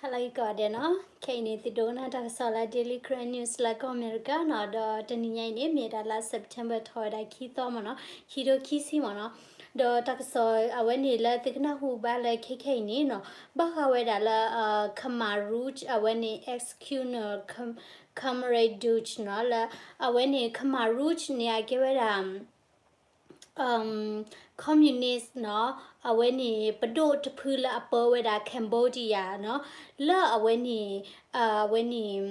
ဟါလၢအဂ့ၤကိးဂၤဒဲးနီၤ, ခဲအံၤန့ၣ် သုဒိကနၣ်တၢ်ကစီၣ်လၢ Daily Karen News လၢကီၢ်အမဲရကၤနီၤ, ဒီးတနံၤညါအံၤန့ၣ် မ့ၢ်ဝဲဒၣ်လါ September ထီၣ်ဝဲဒၣ်ခံသီမ့ၢ်နီၤ, ခံထိခံဆံမ့ၢ်နီၤ, ဒီးတၢ်ကစီၣ်အဝဲန့ၣ်လၢသုကနၢ်ဟူဘၣ်လၢခဲခဲအံၤန့ၣ်နီၤ, ဘၣ်ဃးဝဲဒၣ်လၢ Khmer Rouge အဝဲန့ၣ် executioner Comrade Duch နီၤ, လၢအဝဲန့ၣ် Khmer Rouge န့ၣ် အကဲဝဲဒၣ် communist နီၤ, အဝဲန့ၣ် ပဒိၣ်တဖုလၢအပၢဝဲဒၣ် Cambodia နီၤ, လၢအဝဲန့ၣ် အဝဲန့ၣ်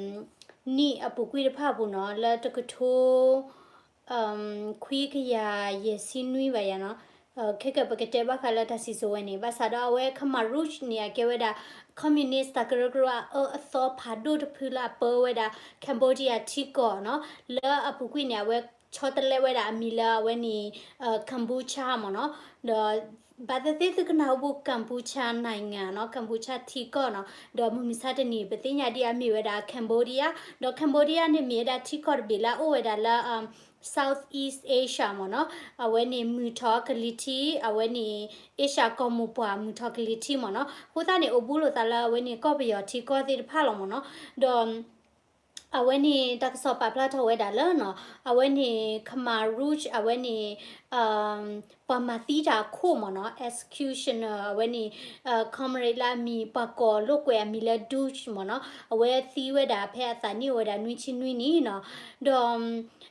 နံၣ်အပူၤကွံာ်တဖၣ်အပူၤနီၤ, လၢတကထိ ခွံကယၤယဲၢ်ဆံနွံဘၣ်ယၤနီၤ, ခဲကပကတဲဘၣ်ဃးလၢတၢ်စံၣ်စိၤဝဲန့ၣ်, ဘၣ်ဆၣ်ဒီးအဝဲ Khmer Rouge န့ၣ် အကဲဝဲဒၣ် communist တၢ်ကရၢကရိအအၢအသီဖးဒိၣ်တဖုလၢအပၢဝဲဒၣ် Cambodia ထံကီၢ်နီၤ, လၢအပူၤကွံာ်န့ၣ် အဝဲဆီတလဲဝဲဒၣ်အမံၤလၢအဝဲန့ၣ် Kampuchea မ့ၢ်နီၤ, ဒီး ဘၣ်သ့ၣ်သ့ၣ်သုကနၢ်ဟူဘူး Kampuchea နံၣ်ဂၤနီၤ, Kampuchea ထံကီၢ်နီၤ, ဒီးမုၢ်မဆါတနံၤ ပသ့ၣ်ညါဒ်အမ့ၢ်ဝဲဒၣ် Cambodia, ဒီး Cambodia န့ၣ်မ့ၢ်ဝဲဒၣ်ထံကီၢ်တဘ့ၣ်လၢအအိၣ်ဝဲဒၣ်လၢ Southeast Asia မ့ၢ်နီၤ, အဝဲန့ၣ်မုၢ်ထီၣ်ကလံၤထံး, အဝဲန့ၣ် Asia ကီၢ်မိၢ်ပှၢ်မုၢ်ထီၣ်ကလံၤထံးမ့ၢ်နီၤ, အဃိသတးန့ၣ် အိၣ်ဘူးလိာ်သးလၢအဝဲန့ၣ်ကီၢ်ပယီၤထံကီၢ်သ့ၣ်တဖၣ်လီၤမ့ၢ်နီၤ, ဒီး အဝဲန့ၣ်တၢ်ကစီၣ်ပာ်ဖျါထီၣ်ဝဲဒၣ်လၢနီၤ, အဝဲန့ၣ် Khmer Rouge အဝဲန့ၣ် ပှၤမၤသံတၢ်အခိၣ်မ့ၢ်နီၤ, executioner အဝဲန့ၣ် comrade လၢအမံၤ ပှၤကိးလိာ်ကွဲအမံၤလၢ Duch မ့ၢ်နီၤ, အဝဲသံဝဲဒၣ်ဖဲအသးနံၣ်အိၣ်ဝဲဒၣ်နွံဆံနွံနံၣ်နီၤ, ဒီး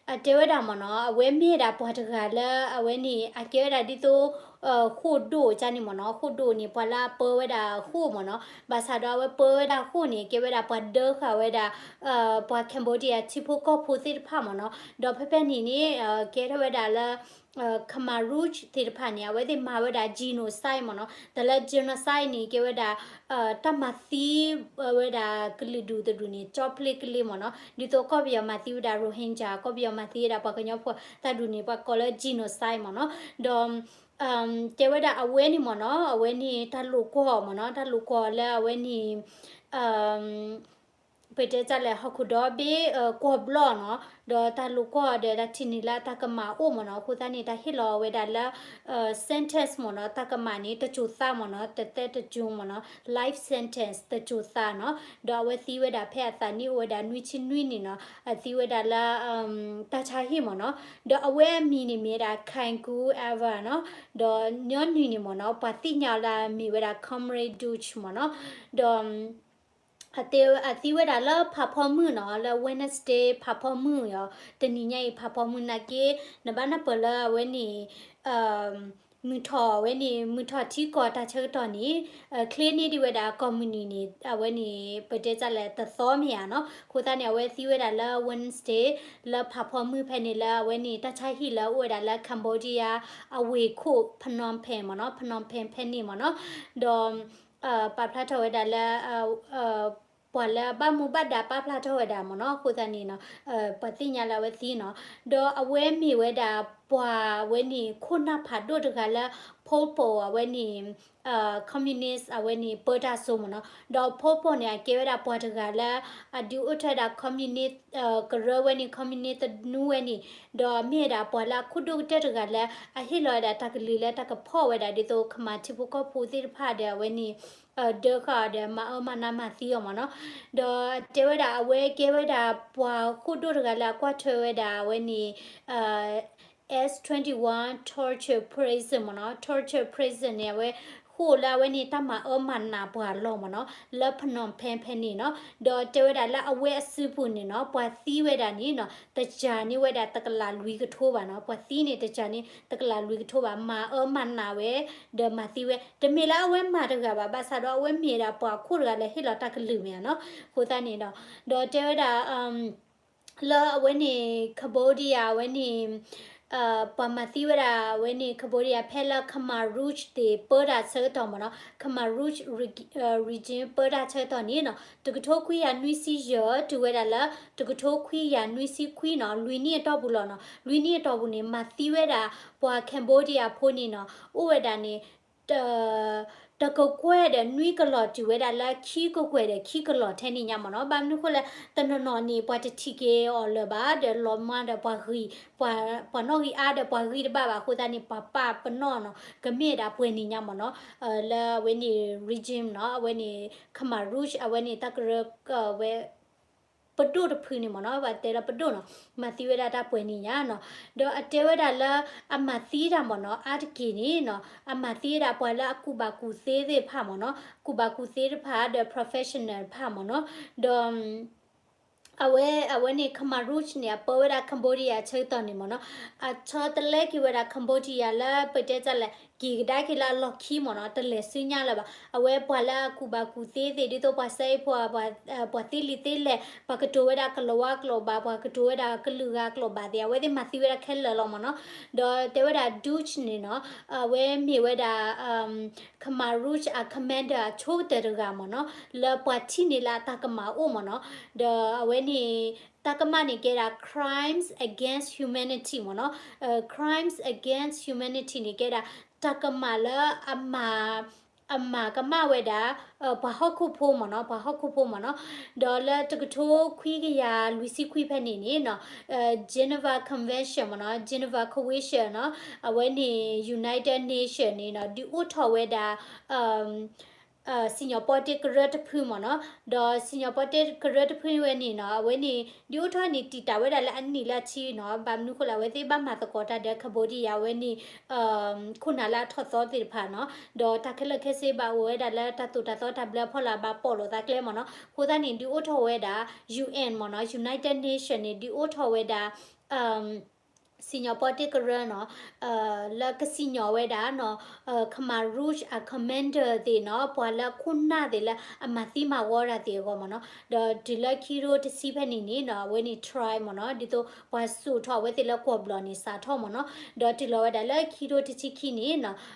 အတဲဝဲဒၣ်မ့ၢ်နီၤ, အဝဲမ့ၢ်ဝဲဒၣ်ပှၤတဂၤလၢအဝဲန့ၣ် အကဲဝဲဒၣ်ဒ်သိး ဃိၣ်ဒိၣ်ကန့ၣ်မ့ၢ်နီၤ, ဃိၣ်ဒိၣ်န့ၣ် ပှၤလၢအပၢဝဲဒၣ်ဃိၣ်မ့ၢ်နီၤ, ဘၣ်ဆၣ်ဒီးအဝဲပၢဝဲဒၣ်ဃိၣ်န့ၣ် ကဲဝဲဒၣ်ပှၤဒၢဃာ်ဝဲဒၣ် ပှၤ Cambodia ထံဖိကီၢ်ဖိသ့ၣ်တဖၣ်မ့ၢ်နီၤ, ဒီးဖဲဖဲန့ၣ်န့ၣ် ကဲထီၣ်ဝဲဒၣ်လၢ Khmer Rouge သ့ၣ်တဖၣ်န့ၣ် အဝဲသ့ၣ်မၤဝဲဒၣ် genocide မ့ၢ်နီၤ, တၢ်လၢ genocide န့ၣ် ကဲဝဲဒၣ် တၢ်မၤသံဝဲဒၣ်ကလုာ်ဒူၣ်တဒူၣ်န့ၣ် ကၠီဖျ့ကလ့မ့ၢ်နီၤ, ဒ်သိးကီၢ်ပယီၤမၤသံဝဲဒၣ် Rohingya, ကီၢ်ပယီၤမၤသံဝဲဒၣ်ပှၤကညီဖိသၢဒူၣ်န့ၣ် ပှၤကိးလၢ genocide မ့ၢ်နီၤ, ဒီး တဲဝဲဒၣ်အဝဲန့ၣ်မ့ၢ်နီၤ, အဝဲန့ၣ်တၢ်လိာ်ကွီၢ်မ့ၢ်နီၤ, တၢ်လိာ်ကွီၢ်လၢအဝဲန့ၣ် ပတဲတၢ်လဲၣ် ဟီၣ်ခိၣ်ဒီဘ့ၣ် ကွီၢ်ဘျီၣ်နီၤ, ဒီးတၢ်လိာ်ကွီၢ်ဒီးတၢ်ထံၣ်န့ၢ်လၢတၢ်ကမၣ်အိၣ်မ့ၢ်နီၤ, အဃိသတးန့ၣ် တၢ်ဟ့ၣ်လီၤဝဲဒၣ်လၢ sentence မ့ၢ်နီၤ, တၢ်ကမၣ်န့ၣ် တစိၤသးမ့ၢ်နီၤ, တသဲတစိၤမ့ၢ်နီၤ, life sentence တစိၤသးနီၤ, ဒီးအဝဲသံဝဲဒၣ်ဖဲအသးနံၣ်အိၣ်ဝဲဒၣ်နွံဆံနွံနံၣ်နီၤ, အသံဝဲဒၣ်လၢ တၢ်ဆါဟံၣ်မ့ၢ်နီၤ, ဒီးအဝဲအမံၤန့ၣ်မ့ၢ်ဝဲဒၣ် Khaing Gu Ever နီၤ, ဒီးညီနုၢ်န့ၣ်မ့ၢ်နီၤ ပှၤသ့ၣ်ညါလၢမ့ၢ်ဝဲဒၣ် Comrade Duch မ့ၢ်နီၤ, ဒီး အသံဝဲဒၣ်လၢဖးဖီမုၢ်နီၤ, လၢ Wednesday ဖးဖီမုၢ်အီၤ, တနံၤညါအံၤဖးဖီမုၢ်နာ်က့ နဘၣ်နၢ်ပၢၢ်လၢအဝဲန့ၣ် မုၢ်ထီၣ်ဝဲန့ၣ် မုၢ်ထီၣ်ထံကီၢ်တၢ်ဆၢကတီၢ်န့ၣ် ချ့န့ၢ်ဒံးဝဲဒၣ်ကီၢ်မုၢ်နံၤန့ၣ် အဝဲန့ၣ် ပတဲတၢ်လဲၣ် တသီမ့ၢ်ဧါနီၤ, အဃိသတးန့ၣ် အဝဲသံဝဲဒၣ်လၢ Wednesday လၢဖးဖီမုၢ်ဖဲန့ၣ်လၢအဝဲန့ၣ် တၢ်ဆါဟံၣ်လၢအအိၣ်ဝဲဒၣ်လၢ Cambodia အဝ့ၢ်ခိၣ် Phnom Penh မ့ၢ်နီၤ, Phnom Penh ဖဲန့ၣ်မ့ၢ်နီၤ, ဒီး ပာ်ဖျါထီၣ်ဝဲဒၣ်လၢ ပှၤလၢအဘၣ်မူဘၣ်ဒါပာ်ဖျါထီၣ်ဝဲဒၣ်မ့ၢ်နီၤ, အဃိသတးန့ၣ်နီၤ ပှၤသ့ၣ်ညါလၢအဝဲသံနီၤ, ဒီးအဝဲမ့ၢ်ဝဲဒၣ်ပှၤဝဲန့ၣ် ခိၣ်နၢ်ဖးဒိၣ်တဂၤလၢ Pol Pot အဝဲန့ၣ် communist အဝဲန့ၣ် ပၢတၢ်စိမ့ၢ်နီၤ, ဒီး Pol Pot န့ၣ် အကဲဝဲဒၣ်ပှၤတဂၤလၢ အဒုးအိၣ်ထီၣ်ဝဲဒၣ် communist ကရၢဝဲန့ၣ် communist သနူဝဲန့ၣ်, ဒီးမ့ၢ်ဝဲဒၣ်ပှၤလၢအခိၣ်ဒိၣ်ကတၢၢ်တဂၤလၢ အဟ့ၣ်လီၤဝဲဒၣ်တၢ်ကလုၢ်လၢတၢ်ကဖီၣ်ဝဲဒၣ်ဒ်သိး Khmer ထံဖိကီၢ်ဖိသ့ၣ်တဖၣ်ဒီးအဝဲန့ၣ် ဒၢဃာ်အီၤဒီးမၤအၢမၤနးမၤသံအီၤမ့ၢ်နီၤ, ဒီးတဲဝဲဒၣ်အဝဲကဲဝဲဒၣ်ပှၤဃိၣ်ဒိၣ်တဂၤလၢအကွၢ်ထွဲဝဲဒၣ်အဝဲန့ၣ် S twenty-one torture prison မ့ၢ်နီၤ, torture prison န့ၣ် အဝဲဃိၣ်လၢအဝဲန့ၣ် တၢ်မၤအၢမၤနးပှၤလီၢ်မ့ၢ်နီၤ, လၢ Phnom Penh ဖဲန့ၣ်နီၤ, ဒီးတဲဝဲဒၣ်လၢအဝဲအစုပူၤန့ၣ်နီၤ ပှၤသံဝဲဒၣ်န့ၣ်နီၤ တစှၤန့ၢ်ဝဲဒၣ်တကလးလွံၢ်ကထိဘၣ်နီၤ, ပှၤသံန့ၣ်တစှၤန့ၢ်တကလးလွံၢ်ကထိဘၣ်, မၤအၢမၤနးဝဲ ဒီးမၤသံဝဲ, တမ့ၢ်လၢအဝဲမၤတဂၤဘၣ်, ဘၣ်ဆၣ်ဒီးအဝဲမ့ၢ်ဒၣ်ပှၤခိၣ်တဂၤလၢဟ့ၣ်လီၤတၢ်ကလုၢ်မ့ၢ်ဧါနီၤ, အဃိသတးန့ၣ်ဒီး ဒီးတဲဝဲဒၣ် လၢအဝဲန့ၣ် Cambodia အဝဲန့ၣ် ပှၤမၤသံဝဲဒၣ်အဝဲန့ၣ် Cambodia ဖဲလၢ Khmer Rouge သ့ၣ်ပၢတၢ်ဆၢကတီၢ်မ့ၢ်နီၤ, Khmer Rouge regime ပၢတၢ်ဆၢကတီၢ်န့ၣ်နီၤ တကထိခွံကယၤနွံဆံယဲၢ် တုၤဝဲဒၣ်လၢ တကထိခွံကယၤနွံဆံခွံနီၤ လွံၢ်နံၣ်အတီၢ်ပူၤလီၤနီၤ, လွံၢ်နံၣ်အတီၢ်ပူၤန့ၣ် မၤသံဝဲဒၣ်ပှၤ Cambodia ဖိန့ၣ်နီၤ အိၣ်ဝဲဒၣ်န့ၣ် တ တကကွဲၢ်ဒီးနွံကလီၤတုၤဝဲဒၣ်လၢခံကကွဲၢ်ဒီးခံကလီၤထဲန့ၣ်ညါမ့ၢ်နီၤ. ဘၣ်မနုၤဃိလဲၣ် တနီၤနီၤန့ၣ် ပှၤတထံၣ်က့ၤအီၤလၢၤဘၣ် ဒီးလီၤမၢ်ဒီးပှၤဂံၢ် ပှၤ ပှၤနီၣ်ဂံၢ်အါဒီးပှၤဂံၢ်တဘၣ်ဘၣ်အဃိသတးန့ၣ် ပှၤပာ်ပနီၣ်နီၤ ကမ့ၢ်ဒၣ်ပှဲၤနံၣ်ညါမ့ၢ်နီၤ. လၢအဝဲန့ၣ် regime နီၤ အဝဲန့ၣ် Khmer Rouge အဝဲန့ၣ်တၢ်ကရၢဝဲ ပဒိၣ်တဖုန့ၣ်မ့ၢ်နီၤ ပတဲလၢပဒိၣ်နီၤ မၤသံဝဲဒၣ်တၢ်ပှဲၤနံၣ်ညါနီၤ. ဒီးအတဲဝဲဒၣ်လၢ အမၤသံတၢ်မ့ၢ်နီၤ အါတက့ၢ်န့ၣ်နီၤ အမၤသံဝဲဒၣ်ပှၤလၢအကူၣ်ဘၣ်ကူၣ်သ့သ့ၣ်တဖၣ်မ့ၢ်နီၤ ကူၣ်ဘၣ်ကူၣ်သ့တဖၣ်ဒီး professional တဖၣ်မ့ၢ်နီၤ. ဒီး အဝဲ အဝဲန့ၣ် Khmer Rouge န့ၣ် အပၢဝဲဒၣ် Cambodia အဆၢကတီၢ်န့ၣ်မ့ၢ်နီၤ အဆီတလဲက့ၤဝဲဒၣ် Cambodia လၢပတဲတၢ်လဲၣ် က့ၤကဒါက့ၤလၢအလီၢ်ခံမ့ၢ်နီၤ တလဲၤဆူညါလၢၤဘၣ်. အဝဲပှၤလၢအကူၣ်ဘၣ်ကူၣ်သ့သ့ၣ် ဒ်သိးပှၤစဲအ့ၣ်ဖိ ပှၤသ့လံာ်သ့လဲၢ် ပှၤကတိၤဝဲဒၣ်ကလၤဝါကျိာ်ဘၣ် ပှၤကတိၤဝဲဒၣ်ကလုာ်ဂၤကျိာ်ဘၣ်သ့ၣ် အဝဲသ့ၣ်မၤသံဝဲဒၣ်ခဲလၢာ်လီၤမ့ၢ်နီၤ. ဒီးတဲဝဲဒၣ် Dutch န့ၣ်နီၤ အဝဲမ့ၢ်ဝဲဒၣ် Khmer Rouge အ commander အဆိကတၢၢ်တဂၤမ့ၢ်နီၤ လၢပှၤထံၣ်န့ၢ်လၢအတၢ်ကမၣ်အိၣ်မ့ၢ်နီၤ. ဒီးအဝဲန့ၣ် တၢ်ကမၣ်န့ၣ်ကဲဒၣ် crimes against humanity မ့ၢ်နီၤ. crimes against humanity န့ၣ်ကဲဒၣ် တၢ်ကမၣ်လၢအမၤ အမၤကမၣ်ဝဲဒၣ် ပှၤဟီၣ်ခိၣ်ဖိမ့ၢ်နီၤ ပှၤဟီၣ်ခိၣ်ဖိမ့ၢ်နီၤ. ဒီးလၢတကထိခွံကယၤလွံၢ်ဆံခွံဖဲန့ၣ်န့ၣ်နီၤ Geneva Convention မ့ၢ်နီၤ Geneva Convention နီၤ အဝဲန့ၣ် United Nation န့ၣ်နီၤ ဒုးအိၣ်ထီၣ်ဝဲဒၣ် စံၣ်ညီၣ်ပီတ့ကရၢတဖုမ့ၢ်နီၤ. ဒီးစံၣ်ညီၣ်ပီတ့ကရၢတဖုဝဲန့ၣ်နီၤ အဝဲန့ၣ် ဒုးအိၣ်ထီၣ်န့ၣ် တံာ်တာ်ဝဲဒၣ်လၢအနံၣ်လၢအဆံနီၤ. ဘၣ်မနုၤဃိလဲၣ် အဝဲသ့ၣ်ဘၣ်မၤသကိးတၢ်ဒီး Cambodia အဝဲန့ၣ် ခိၣ်နၢ်လၢအထီၣ်သီသ့ၣ်တဖၣ်နီၤ. ဒီးတၢ်ခဲလၢာ်ခဲဆ့ဘၣ်အိၣ်ဝဲဒၣ်လၢတၢ်သိၣ်တၢ်သီတၢ်ဘျၢအဖီလာ်ဘၣ်ပီၣ်လိာ်သးကျဲမ့ၢ်နီၤ. အဃိသတးန့ၣ် ဒုးအိၣ်ထီၣ်ဝဲဒၣ် UN မ့ၢ်နီၤ United Nation န့ၣ် ဒုးအိၣ်ထီၣ်ဝဲဒၣ် စံၣ်ညီၣ်ပီတ့ကရၢနီၤ လၢကစံၣ်ညီၣ်ဝဲဒၣ်နီၤ Khmer Rouge အ commander သ့ၣ်နီၤ ပှၤလၢခိၣ်နၢ်သ့ၣ်လၢအမၤသံမၤဝီတၢ်သ့ၣ်အဂီၢ်မ့ၢ်နီၤ. ဒီးတုၤလၢခံကထိတဆံဖဲန့ၣ်န့ၣ်နီၤ အဝဲန့ၣ် try မ့ၢ်နီၤ ဒ်သိးပှၤစိာ်ထီၣ်အဝဲသ့ၣ်လၢကွီၢ်ဘျီၣ်န့ၣ် စးထီၣ်မ့ၢ်နီၤ. ဒီးတုၤလီၤဝဲဒၣ်လၢခံကထိတဆံခံန့ၣ်နီၤ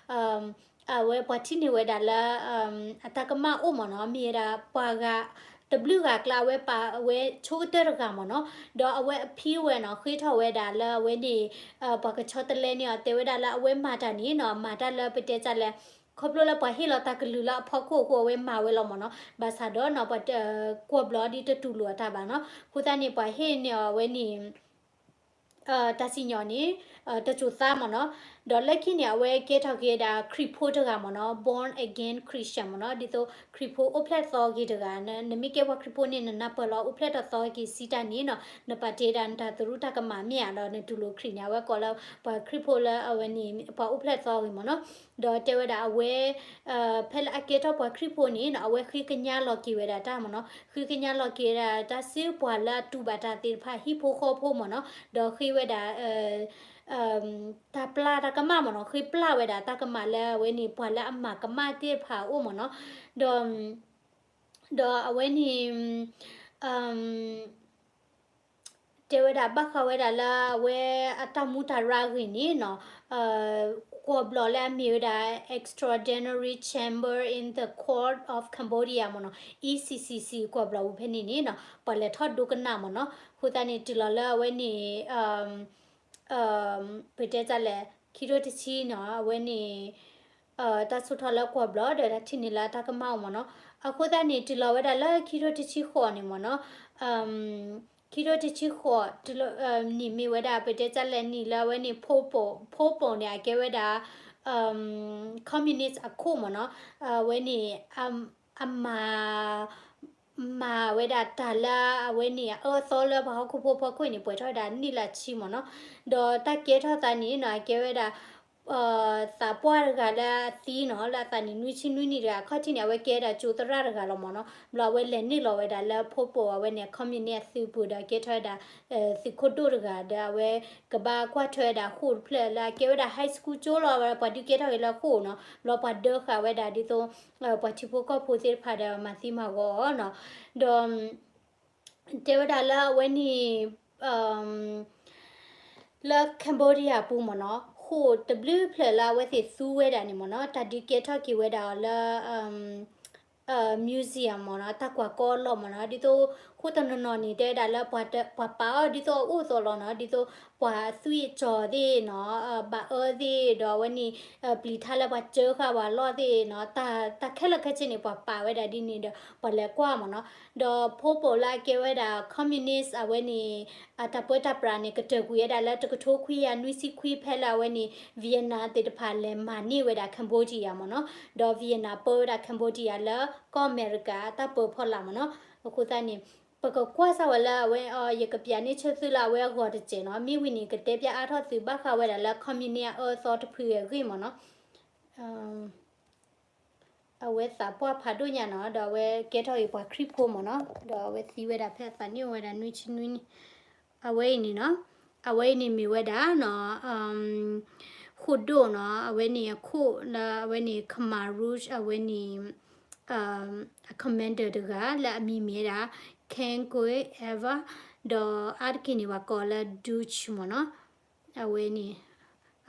အဝဲပှၤထံၣ်န့ၢ်ဝဲဒၣ်လၢ အတၢ်ကမၣ်အိၣ်မ့ၢ်နီၤ မ့ၢ်ဝဲဒၣ်ပှၤဂၤ တဘျုးဂၤကျါ အဝဲပာ်အဝဲဆိကတၢၢ်တဂၤမ့ၢ်နီၤ. ဒီးအဝဲအဖံဝဲနီၤ ဃ့ထီၣ်ဝဲဒၣ်လၢအဝဲန့ၣ် ပှၤကဆီတလဲန့ၣ်အီၤ တဲဝဲဒၣ်လၢအဝဲမၤတၢ်န့ၣ်နီၤ မၤတၢ်လၢပတဲတၢ်လဲၣ် ခီဖျိလၢပှၤဟ့ၣ်လီၤတၢ်ကလုၢ်လၢအဖီခိၣ်အဃိ အဝဲမၤဝဲလီၤမ့ၢ်နီၤ. ဘၣ်ဆၣ်ဒီးနီၤ ပှၤကွီၢ်ဘျီၣ်ဒ်တတူၢ်လိာ်အတၢ်ဘၣ်နီၤ. အဃိသတးန့ၣ် ပှၤဟ့ၣ်န့ၢ်အီၤအဝဲန့ၣ် တၢ်စံၣ်ညီၣ်န့ၣ် တစိၤသးမ့ၢ်နီၤ. ဒီးလၢခံန့ၣ် အဝဲကဲထီၣ်က့ၤဒၣ်ခရံာ်ဖိတဂၤမ့ၢ်နီၤ born again Christian မ့ၢ်နီၤ ဒ်သိးခရံာ်ဖိအိၣ်ဖျဲၣ်သီဂ့ၤတဂၤ နမ့ၢ်ကဲပှၤခရံာ်ဖိန့ၣ် နနၢ်ပၢၢ်လီၤအိၣ်ဖျဲၣ်ထီၣ်သီဂ့ၤစံးတၢ်န့ၣ်နီၤ နပာ်တ့ၢ်ဒၣ်နတၢ်သရူးတၢ်ကမၣ်မ့ၢ်ဧါ ဒီးနတူၢ်လိာ်ခရံာ်န့ၣ် အဝဲကိးလၢပှၤခရံာ်ဖိလၢအဝဲန့ၣ် ပှၤအိၣ်ဖျဲၣ်သီဂ့ၤမ့ၢ်နီၤ. ဒီးတဲဝဲဒၣ်အဝဲ ဖဲလၢအကဲထီၣ်ပှၤခရံာ်ဖိန့ၣ်နီၤ အဝဲဃ့ကညးလီၤက့ၤဝဲဒၣ်တၢ်မ့ၢ်နီၤ ဃ့ကညးလီၤက့ၤဝဲဒၣ်တၢ်စုပှၤလၢအတူၢ်ဘၣ်တၢ်သ့ၣ်တဖၣ် ဟံၣ်ဖိဃီဖိမ့ၢ်နီၤ ဒီးဃ့ဝဲဒၣ် တၢ်ပျၢ်တၢ်ကမၣ်မ့ၢ်နီၤ ဃ့ပျၢ်ဝဲဒၣ်တၢ်ကမၣ်လၢအဝဲန့ၣ် ပှၤလၢအမၤကမၣ်သ့ၣ်တဖၣ်အအိၣ်မ့ၢ်နီၤ ဒီး ဒီးအဝဲန့ၣ် တဲဝဲဒၣ်ဘၣ်ဃးဝဲဒၣ်လၢအဝဲအတၢ်မူတၢ်ရၢအဂ့ၢ်န့ၣ်နီၤ ကွီၢ်ဘျီၣ်လၢအမ့ၢ်ဝဲဒၣ် Extraordinary Chamber in the Court of Cambodia မ့ၢ်နီၤ E C C C ကွီၢ်ဘျီၣ်ပူၤဖဲန့ၣ်န့ၣ်နီၤ ပှၤလဲၤထီၣ်ဒိကနၣ်မ့ၢ်နီၤ အဃိသတးန့ၣ် တုၤလီၤလၢအဝဲန့ၣ် ပတဲတၢ်လဲၣ် ခံထိတဆံနီၤ အဝဲန့ၣ် တၢ်ဆိၣ်ထီၣ်လၢကွီၢ်ဘျီၣ်ဒီးတၢ်ထံၣ်န့ၢ်လၢအတၢ်ကမၣ်အိၣ်မ့ၢ်နီၤ အဃိသတးန့ၣ် တုၤလီၤဝဲဒၣ်လၢခံထိတဆံဃိးန့ၣ်မ့ၢ်နီၤ ခံထိတဆံဃိး န့ၣ်မ့ၢ်ဝဲဒၣ် ပတဲတၢ်လဲၣ်နံၣ်လၢအဝဲန့ၣ် ဖိပိာ် ဖိပိာ်န့ၣ် အကဲဝဲဒၣ် communist အခိၣ်မ့ၢ်နီၤ အဝဲန့ၣ် အမၤ မၤဝဲဒၣ်တၢ်လၢအဝဲန့ၣ် အအၢအသီလၢပှၤဟီၣ်ခိၣ်ဖိဖီခိၣ်န့ၣ် ပှဲၤထီၣ်ဝဲဒၣ်နံၣ်လၢဆံမ့ၢ်နီၤ ဒီးတၢ်ကဲထီၣ်သးန့ၣ်နီၤ အကဲဝဲဒၣ် သးပှၢ်တဂၤလၢအသံနီၤ လၢအသးနံၣ်နွံဆံနွံနံၣ်တဂၤ အခီၣ်ထံးန့ၣ် အဝဲကဲဒၣ်ကၠိသရၣ်တဂၤလီၤမ့ၢ်နီၤ ဘျီအဝဲလဲၤနုာ်လီၤဝဲဒၣ်လၢဖိပိာ်အဝဲန့ၣ် communist အသုးပူၤဒီးကဲထီၣ်ဝဲဒၣ် သုးခိၣ်ဒိၣ်တဂၤဒီးအဝဲကဘၣ်ကွၢ်ထွဲဝဲဒၣ်ဃိာ်တဖျၢၣ်လၢအကဲဝဲဒၣ် high school ကၠိလီၤ ပှၤဒုးကဲထီၣ်က့ၤလၢဃိာ်နီၤ ဘျီပှၤဒၢဃာ်ဝဲဒၣ်ဒ်သိး ပှၤထံဖိကီၢ်ဖိသ့ၣ်တဖၣ်ဒီးမၤသံမၤဂီၤအီၤနီၤ ဒီး တဲဝဲဒၣ်လၢအဝဲန့ၣ် လၢ Cambodia ပူၤမ့ၢ်နီၤ ဃိာ်တဘျုးဖျၢၣ်လၢအဝဲသ့ၣ်သူဝဲဒၣ်န့ၣ်မ့ၢ်နီၤ တၢ်ဒုးကဲထီၣ်က့ၤဝဲဒၣ်အီၤလၢ museum မ့ၢ်နီၤ တၢ်ကွၢ်ကီအလီၢ်မ့ၢ်နီၤ ဒ်သိးဃိာ်တနီၤနီၤန့ၣ် တဲဝဲဒၣ်လၢပှၤပာ်အီၤဒ်သိးအအိၣ်အသိးလီၤနီၤ ဒ်သိး ပှၤသွံၣ်အကၠီၤသ့ၣ်နီၤ, ဘၣ်အၢသ့ၣ် ဒီးအဝဲန့ၣ် ပျံၤထါလၢပှၤစၢဃာ်ပှၤလီၢ်သ့ၣ်နီၤ, တၢ်ခဲလၢာ်ခဲဆ့န့ၣ် ပှၤပာ်ဝဲဒၣ်ဒ်န့ၣ်ဒီး ပှၤလဲၤကွၢ်မ့ၢ်နီၤ. ဒီးဖိပိာ်လၢအကဲဝဲဒၣ် communist အဝဲန့ၣ် အတၢ်ပၢတၢ်ပြးန့ၣ် ကတၢၢ်ကွံာ်ဝဲဒၣ်လၢတကထိခွံကယၤနွံဆံခွံ ဖဲလၢအဝဲန့ၣ် Vietnam သ့ၣ်တဖၣ်လဲၤမၤန့ၢ်ဝဲဒၣ် Cambodia မ့ၢ်နီၤ. ဒီး Vietnam ပၢဝဲဒၣ် Cambodia လၢကီၢ်အမဲရကၤအတၢ်ပၢဖီလာ်မ့ၢ်နီၤ. အဃိသတးန့ၣ် ပကကွၢ်စၢ်ဝဲလၢအဝဲ ယကပျးန့ၢ်ဆၢသုလၢအဝဲအဂီၢ်တစဲးနီၤ. မ့ၢ်ဝံၤန့ၣ် ကတဲပျးအါထီၣ်သုဘၣ်ဃးဝဲဒၣ်လၢ communist အအၢအသီတဖုအဂ့ၢ်မ့ၢ်နီၤ. အဝဲသးပှၢ်ဖးဒိၣ်ညါနီၤ, ဒီးအဝဲကဲထီၣ်အံၤပှၤခရံာ်ဖိမ့ၢ်နီၤ, ဒီးအဝဲသံဝဲဒၣ်ဖဲအသးနံၣ်အိၣ်ဝဲဒၣ်နွံဆံနွံနံၣ်. အဝဲအံၤန့ၣ်နီၤ, အဝဲအံၤန့ၣ်မ့ၢ်ဝဲဒၣ်နီၤ, ဃိၣ်ဒိၣ်နီၤ, အဝဲန့ၣ်အခိၣ်လၢအဝဲန့ၣ် Khmer Rouge အဝဲန့ၣ် အ commander တဂၤလၢအမံၤမ့ၢ်ဝဲဒၣ် Kangoi Eva, ဒီးအါတက့ၢ်န့ၣ် ပှၤကိးလၢ Duch မ့ၢ်နီၤ. အဝဲန့ၣ်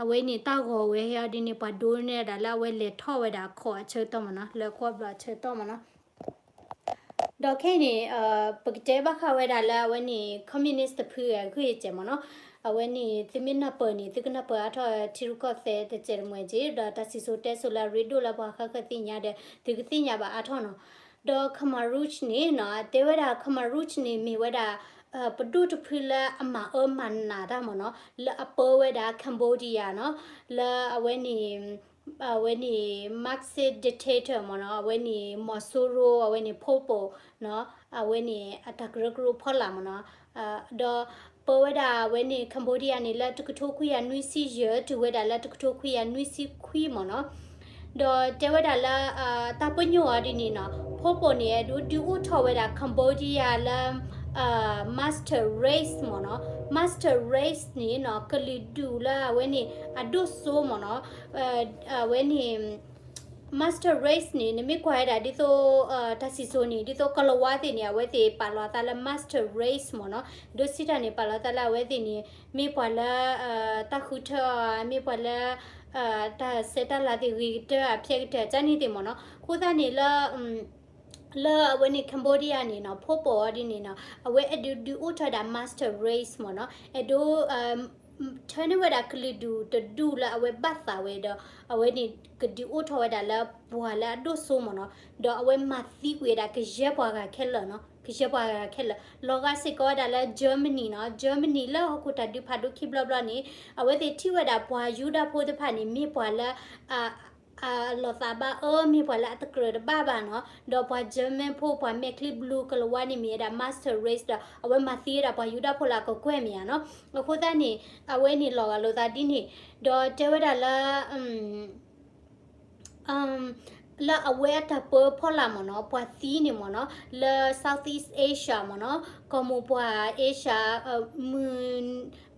အဝဲန့ၣ်တၢ်ဂီၤဝဲဟဲအီၤဒ်န့ၣ် ပှၤဒိန့ၢ်ဒၣ်လၢအဝဲလဲၤထီၣ်ဝဲဒၣ်အခီၣ်အဆၢကတီၢ်မ့ၢ်နီၤ, လၢကွီၢ်ဘျီၣ်အဆၢကတီၢ်မ့ၢ်နီၤ. ဒီးခဲအံၤန့ၣ် ပကတဲဘၣ်ဃးဝဲဒၣ်လၢအဝဲန့ၣ် communist တဖုအဂ့ၢ်စဲးမ့ၢ်နီၤ. အဝဲန့ၣ် သုမ့ၢ်နၢ်ပၢၢ်န့ၣ် သုကနၢ်ပၢၢ်အါထီၣ်ထံရူၢ်ကီၢ်သဲးတစဲးတမှဲၤက့ၤ, ဒီးတၢ်စံၣ်စိၤတဲစိၤလၢအရ့ဒိၣ်လၢပှၤဃၣ်ဃၣ်သ့ၣ်ညါဒီး သုကသ့ၣ်ညါဘၣ်အါထီၣ်နီၤ. ဒီး Khmer Rouge န့ၣ်နီၤ, တဲဝဲဒၣ် Khmer Rouge န့ၣ်မ့ၢ်ဝဲဒၣ် ပဒိၣ်တဖုလၢအမၤအၢမၤနးတၢ်မ့ၢ်နီၤ, လၢအပၢဝဲဒၣ် Cambodia နီၤ, လၢအဝဲန့ၣ် အဝဲန့ၣ် Marxist dictator မ့ၢ်နီၤ, အဝဲန့ၣ် မီၤစိရိၤ အဝဲန့ၣ် Pol Pot နီၤ, အဝဲန့ၣ် အတၢ်ကရၢကရိဖီလာ်မ့ၢ်နီၤ, ဒီးပၢဝဲဒၣ်အဝဲန့ၣ် Cambodia န့ၣ် လၢတကထိခွံကယၤနွံဆံယဲၢ် တုၤဝဲဒၣ်လၢတကထိခွံကယၤနွံဆံခွံမ့ၢ်နီၤ. ဒီးတဲဝဲဒၣ်လၢ တၢ်ပညိၣ်အီၤဒ်န့ၣ်နီၤ, Pol Pot န့ၣ် အဲၣ်ဒိးဒုးအိၣ်ထီၣ်ဝဲဒၣ် Cambodia လၢ master race မ့ၢ်နီၤ, master race န့ၣ်နီၤ ကလုာ်ဒူၣ်လၢအဝဲန့ၣ် အဒိၣ်စိမ့ၢ်နီၤ, အဝဲန့ၣ် master race န့ၣ် နမ့ၢ်ကွၢ်ဝဲဒၣ်ဒ်သိး တၢ်စံၣ်စိၤန့ၣ် ဒ်သိးကီၤလၤဝါသ့ၣ်န့ၣ် အဝဲသ့ၣ်ပာ်လီၤသးလၢ master race မ့ၢ်နီၤ, ဒိးစံးတၢ်န့ၣ် ပာ်လီၤသးလၢအဝဲသ့ၣ်န့ၣ် မ့ၢ်ပှၤလၢ တၢ်ဃုထၢအီၤ မ့ၢ်ပှၤလၢ တၢ်ဆဲးတၢ်လၤသ့ၣ်ဂ့ၤကတၢၢ်အဖျဲးကတၢၢ် ကန့ၣ်သ့ၣ်မ့ၢ်နီၤ, အဃိသတးန့ၣ်လၢ လၢအဝဲန့ၣ် Cambodia န့ၣ်နီၤ Pol Pot အီၤဒ်န့ၣ်နီၤ အဝဲအဲၣ်ဒိးဒုးအိၣ်ထီၣ်ဝဲဒၣ် master race မ့ၢ်နီၤ, အဲၣ်ဒိး ထၢန့ၢ်ဝဲဒၣ်ကလုာ်ဒူၣ်တဒူၣ်လၢအဝဲဘၣ်သးဝဲဒီး အဝဲန့ၣ်ကဒုးအိၣ်ထီၣ်ဝဲဒၣ်လၢပှၤလၢအဒိၣ်စိမ့ၢ်နီၤ, ဒီးအဝဲမၤသံကွံာ်ဝဲဒၣ်ကယဲၢ်ပှၤဂၤခဲလၢာ်နီၤ, ကယဲၢ်ပှၤဂၤခဲလၢာ်, လီၤဂာ်စ့ၢ်ကီးဝဲဒၣ်လၢ Germany နီၤ, Germany လၢဟီၣ်ခိၣ်တၢ်ဒုးဖးဒိၣ်ခံဘျီဘျီန့ၣ် အဝဲသ့ၣ်ထံၣ်ဝဲဒၣ်ပှၤယူဒၤဖိတဖၣ်န့ၣ် မ့ၢ်ပှၤလၢ အလီၤသးဘၣ်အၢ မ့ၢ်ပှၤလၢအတကြၢးတဘၣ်ဘၣ်နီၤ, ဒီးပှၤ German ဖိ ပှၤမဲာ်ချံဘျူးကလၤဝါန့ၣ် မ့ၢ်ဝဲဒၣ် master race ဒီး အဝဲမၤသံဝဲဒၣ်ပှၤယူဒၤဖိလၢအကကွဲၢ်မ့ၢ်ဧါနီၤ, အဃိသတးန့ၣ် အဝဲန့ၣ်လီၤဂာ်လိာ်သးဒ်န့ၣ်, ဒီးတဲဝဲဒၣ်လၢ လၢအဝဲအတၢ်ပၢဖီလာ်မ့ၢ်နီၤ ပှၤသံန့ၣ်မ့ၢ်နီၤ လၢ Southeast Asia မ့ၢ်နီၤ ကီၢ်မိၢ်ပှၢ် Asia မုၢ်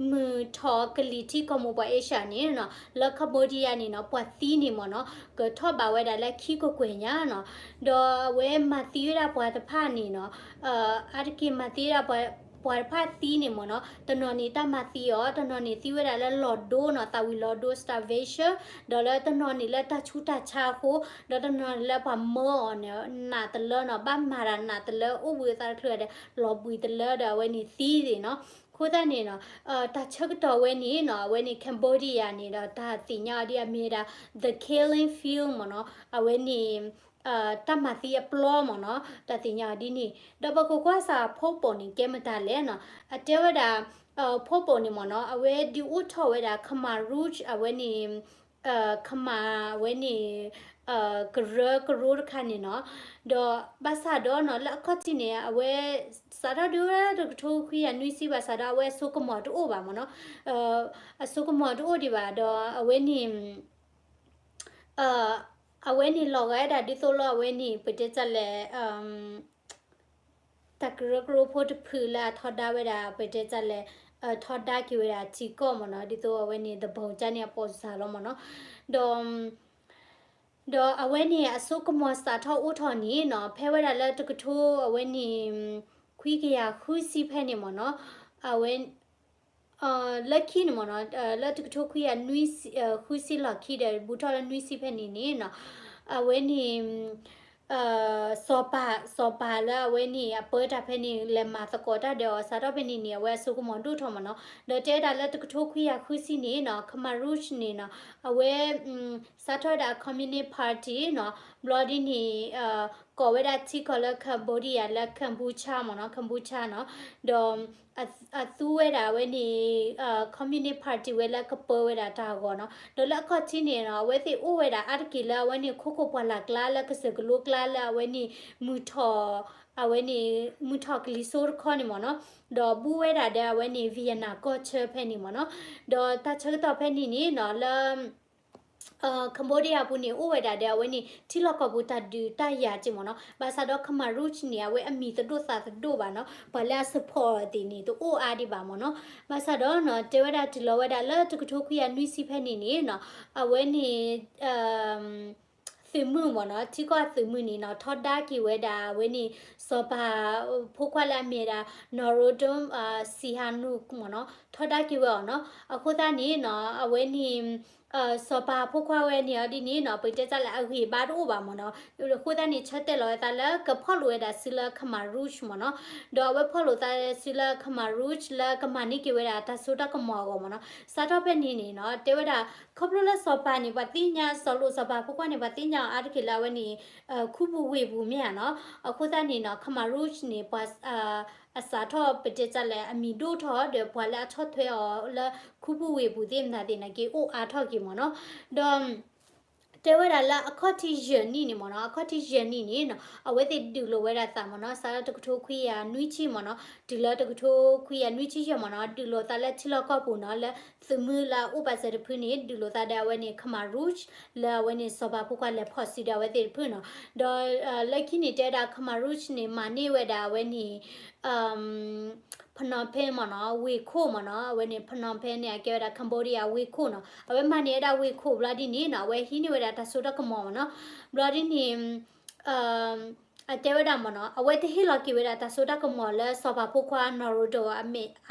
ထီၣ်ကလံၤထံးကီၢ်မိၢ်ပှၢ် Asia န့ၣ်နီၤ လၢ Cambodia န့ၣ်နီၤ ပှၤသံန့ၣ်မ့ၢ်နီၤ ကထီၣ်ဘးဝဲဒၣ်လၢခံကကွဲၢ်ညါနီၤ ဒီးအဝဲမၤသံဝဲဒၣ်ပှၤတဖၣ်န့ၣ်နီၤ အါတက့ၢ်မၤသံဝဲဒၣ်ပှၤတဖၣ်သံန့ၣ်မ့ၢ်နီၤ တနီၤန့ၣ်တၢ်မၤသံအီၤ တနီၤန့ၣ်သံဝဲဒၣ်လၢလီၤဒိနီၤ သးဝံၤလီၤဒိ starvation ဒီးလၢတနီၤန့ၣ်လၢတၢ်ဆူးတၢ်ဆါအဃိ ဒီးတနီၤန့ၣ်လၢပှၤမၢအီၤန့ၣ် နးတလၢနီၤ ဘၣ်မၤတၢ်နးတလၢ အိၣ်ဘှံးအသးတချုးဒီး လီၤဘှံးတလၢဒီးအဝဲန့ၣ်သံသ့ၣ်နီၤ အဃိသတးန့ၣ်နီၤ တၢ်ဆၢကတီၢ်ဝဲန့ၣ်နီၤ အဝဲန့ၣ် Cambodia န့ၣ်ဒီး တၢ်သ့ၣ်ညါအီၤဒ်အမ့ၢ်ဝဲဒၣ် the killing field မ့ၢ်နီၤ အဝဲန့ၣ် တၢ်မၤသံအပျီမ့ၢ်နီၤ တၢ်သ့ၣ်ညါအီၤဒ်န့ၣ် ဒီးပကကွၢ်စး Pol Pot န့ၣ် ကဲမတၤလဲၣ်နီၤ အတဲဝဲဒၣ် Pol Pot န့ၣ်မ့ၢ်နီၤ အဝဲဒုးအိၣ်ထီၣ်ဝဲဒၣ် Khmer Rouge အဝဲန့ၣ် Khmer အဝဲန့ၣ် ကရၢကရိတခါန့ၣ်နီၤ ဒီးဘၣ်ဆၣ်ဒီးနီၤ လၢအခီၣ်ထံးန့ၣ် အဝဲ စးထီၣ်ဒုးဝဲတကထိခွံကယၤနွံဆံဘၣ်ဆၣ်ဒီး အဝဲအစိကမီၤတအိၣ်ဘၣ်မ့ၢ်နီၤ အစိကမီၤတအိၣ်ဒံးဘၣ်ဒီး အဝဲန့ၣ် အဝဲန့ၣ်လီၤဂာ်ဝဲဒၣ်ဒ်သိးလၢအဝဲန့ၣ် ပတဲတၢ်လဲၣ် တၢ်ကရၢကရိဖိတဖုလၢအထီဒါဝဲဒၣ် ပတဲတၢ်လဲၣ် ထီဒါက့ၤဝဲဒၣ်ထံကီၢ်မ့ၢ်နီၤ ဒ်သိးအဝဲန့ၣ် the bomb ကန့ၣ်အပိာ်စၢ်လီၤမ့ၢ်နီၤ ဒီး ဒီးအဝဲန့ၣ်အစိကမီၤစးထီၣ်အိၣ်ထီၣ်န့ၣ်နီၤ ဖဲဝဲဒၣ်လၢတကထိ အဝဲန့ၣ် ခွံကယၤဃုဆံဖဲန့ၣ်မ့ၢ်နီၤ အဝဲ လၢခံန့ၣ်မ့ၢ်နီၤ လၢတကထိခွံကယၤနွံဆံ ဃုဆံလီၢ်ခံဒီး ဘူးထီၣ်လၢနွံဆံဖဲန့ၣ်န့ၣ်နီၤ အဝဲန့ၣ် စီၤပၤ စီၤပၤလၢအဝဲန့ၣ် အပၢတၢ်ဖဲန့ၣ် လဲၤမၤသကိးတၢ်ဒီးအီၤ စးထီၣ်ဖဲန့ၣ်န့ၣ် အဝဲအစိကမီၤဒိၣ်ထီၣ်မ့ၢ်နီၤ. ဒီးတဲဝဲဒၣ်လၢတကထိခွံကယၤဃုဆံန့ၣ်နီၤ Khmer Rouge န့ၣ်နီၤ အဝဲ စးထီၣ်ဝဲဒၣ် Communist Party နီၤ ဘျီဒ်န့ၣ် ကိးဝဲဒၣ်ထံကီၢ်လၢ Cambodia လၢ Kampuchea မ့ၢ်နီၤ Kampuchea နီၤ ဒီး အသူဝဲဒၣ်အဝဲန့ၣ် Communist Party ဝဲလၢကပၢဝဲဒၣ်တၢ်အဂီၢ်နီၤ. ဒီးလၢအခီၣ်ထံးန့ၣ်နီၤ အဝဲသ့ၣ်အိၣ်ဝဲဒၣ်အါတက့ၢ်လၢအဝဲန့ၣ် ခိခိၣ်ပှၢ်လၢ်ကျါလၢကစၢၢ်ကလိကျါလၢအဝဲန့ၣ် မုၢ်ထီၣ် အဝဲန့ၣ် မုၢ်ထီၣ်ကလံၤစိတခီန့ၣ်မ့ၢ်နီၤ. ဒီးဘူးဝဲဒၣ်ဒီးအဝဲန့ၣ် Vietnam ကီၢ်ဆၢဖဲန့ၣ်မ့ၢ်နီၤ. ဒီးတၢ်ဆၢကတီၢ်ဖဲန့ၣ်န့ၣ်နီၤ လၢ Cambodia ပူၤန့ၣ် အိၣ်ဝဲဒၣ်ဒီးအဝဲန့ၣ် ထံလီၢ်ကီၢ်ပူၤတၢ်ဒုးတၢ်ယၤက့မ့ၢ်နီၤ. ဘၣ်ဆၣ်ဒီး Khmer Rouge န့ၣ် အဝဲအမံၤသဒိၣ်သးသဒိၣ်ဘၣ်နီၤ. ပှၤလၢအ support သ့ၣ်န့ၣ် တအိၣ်အါဒံးဘၣ်မ့ၢ်နီၤ. ဘၣ်ဆၣ်ဒီးနီၤ တဲဝဲဒၣ်တုၤလီၤဝဲဒၣ်လၢတကထိခွံကယၤနွံဆံဖဲန့ၣ်န့ၣ်နီၤ အဝဲန့ၣ် သုးမုၢ်မ့ၢ်နီၤ ထံကီၢ်အသုးမုၢ်န့ၣ်နီၤ ထီဒါက့ၤဝဲဒၣ်အဝဲန့ၣ် စီၤပၤဖိခွါလၢအမ့ၢ်ဒၣ် Norodom Sihanouk မ့ၢ်နီၤ ထီဒါက့ၤဝဲအီၤနီၤ. အဃိသတးန့ၣ်နီၤ အဝဲန့ၣ် စီၤပၤဖိခွါဝဲန့ၣ်အီၤဒ်န့ၣ်နီၤ ပတဲတၢ်လၢအဂံၢ်အဘါတအိၣ်ဘၣ်မ့ၢ်နီၤ. အဃိသတးန့ၣ် ဆၢတဲာ်လီၤဝဲသးလၢကဖီၣ်လိာ်ဝဲဒၣ်စုလၢ Khmer Rouge မ့ၢ်နီၤ. ဒီးအဝဲဖီၣ်လိာ်သးစုလၢ Khmer Rouge လၢကမၤန့ၢ်က့ၤဝဲဒၣ်တၢ်စိတၢ်ကမီၤအဂီၢ်မ့ၢ်နီၤ. စးထီၣ်ဖဲန့ၣ်န့ၣ်နီၤ တဲဝဲဒၣ် ခီဖျိလၢစီၤပၤန့ၣ် ပှၤသ့ၣ်ညါ စီၤလိာ်စီၤပၤဖိခွါန့ၣ် ပှၤသ့ၣ်ညါအီၤအါတက့ၢ်လၢအဝဲန့ၣ် ခူပူၤဝ့ၢ်ပူၤမ့ၢ်ဧါနီၤ. အဃိသတးန့ၣ်နီၤ Khmer Rouge န့ၣ် ပှၤ အစးထီၣ်ပတဲတၢ်လၢအမံၤဒိၣ်ထီၣ်ဒီး ပှၤလၢအဆီၣ်ထွဲအီၤလၢခူပူၤဝ့ၢ်ပူၤသ့ၣ်မတၤသ့ၣ်န့ၣ် က့ၤအိၣ်အါထီၣ်က့ၤမ့ၢ်နီၤ. ဒီး တဲဝဲဒၣ်လၢအခီၣ်ထံးယဲၢ်နံၣ်န့ၣ်မ့ၢ်နီၤ အခီၣ်ထံးယဲၢ်နံၣ်န့ၣ်နီၤ အဝဲသ့ၣ်ဒုးလိာ်ဝဲဒၣ်သးမ့ၢ်နီၤ စးထီၣ်တကထိခွံကယၤနွံဆံမ့ၢ်နီၤ တုၤလၢတကထိခွံကယၤနွံဆံယဲၢ်မ့ၢ်နီၤ ဒုးလိာ်သးလၢထံလီၢ်ကီၢ်ပူၤနီၤ လၢသုးမုၢ်လၢအအိၣ်ပာ်စၢၤတဖုန့ၣ် ဒုးလိာ်သးဒီးအဝဲန့ၣ် Khmer Rouge လၢအဝဲန့ၣ်စီၤပၤဖိခွါလဲၤဖီၣ်စုဒီးအဝဲသ့ၣ်တဖုနီၤ ဒီးလၢခံန့ၣ်တဲဝဲဒၣ် Khmer Rouge န့ၣ် မၤန့ၢ်ဝဲဒၣ်အဝဲန့ၣ် Phnom Penh မ့ၢ်နီၤ ဝ့ၢ်ခိၣ်မ့ၢ်နီၤ အဝဲန့ၣ် Phnom Penh န့ၣ် အကဲဝဲဒၣ် Cambodia ဝ့ၢ်ခိၣ်နီၤ အဝဲမၤန့ၢ်ဝဲဒၣ်ဝ့ၢ်ခိၣ်ဘျီဒ်န့ၣ်နီၤ အဝဲဟံးန့ၢ်ဝဲဒၣ်တၢ်စိတၢ်ကမီၤမ့ၢ်နီၤ ဘျီဒ်န့ၣ် အတဲဝဲဒၣ်မ့ၢ်နီၤ အဝဲတဟ့ၣ်လီၤက့ၤဝဲဒၣ်တၢ်စိတၢ်ကမီၤလၢစီၤပၤဖိခွါ Norodom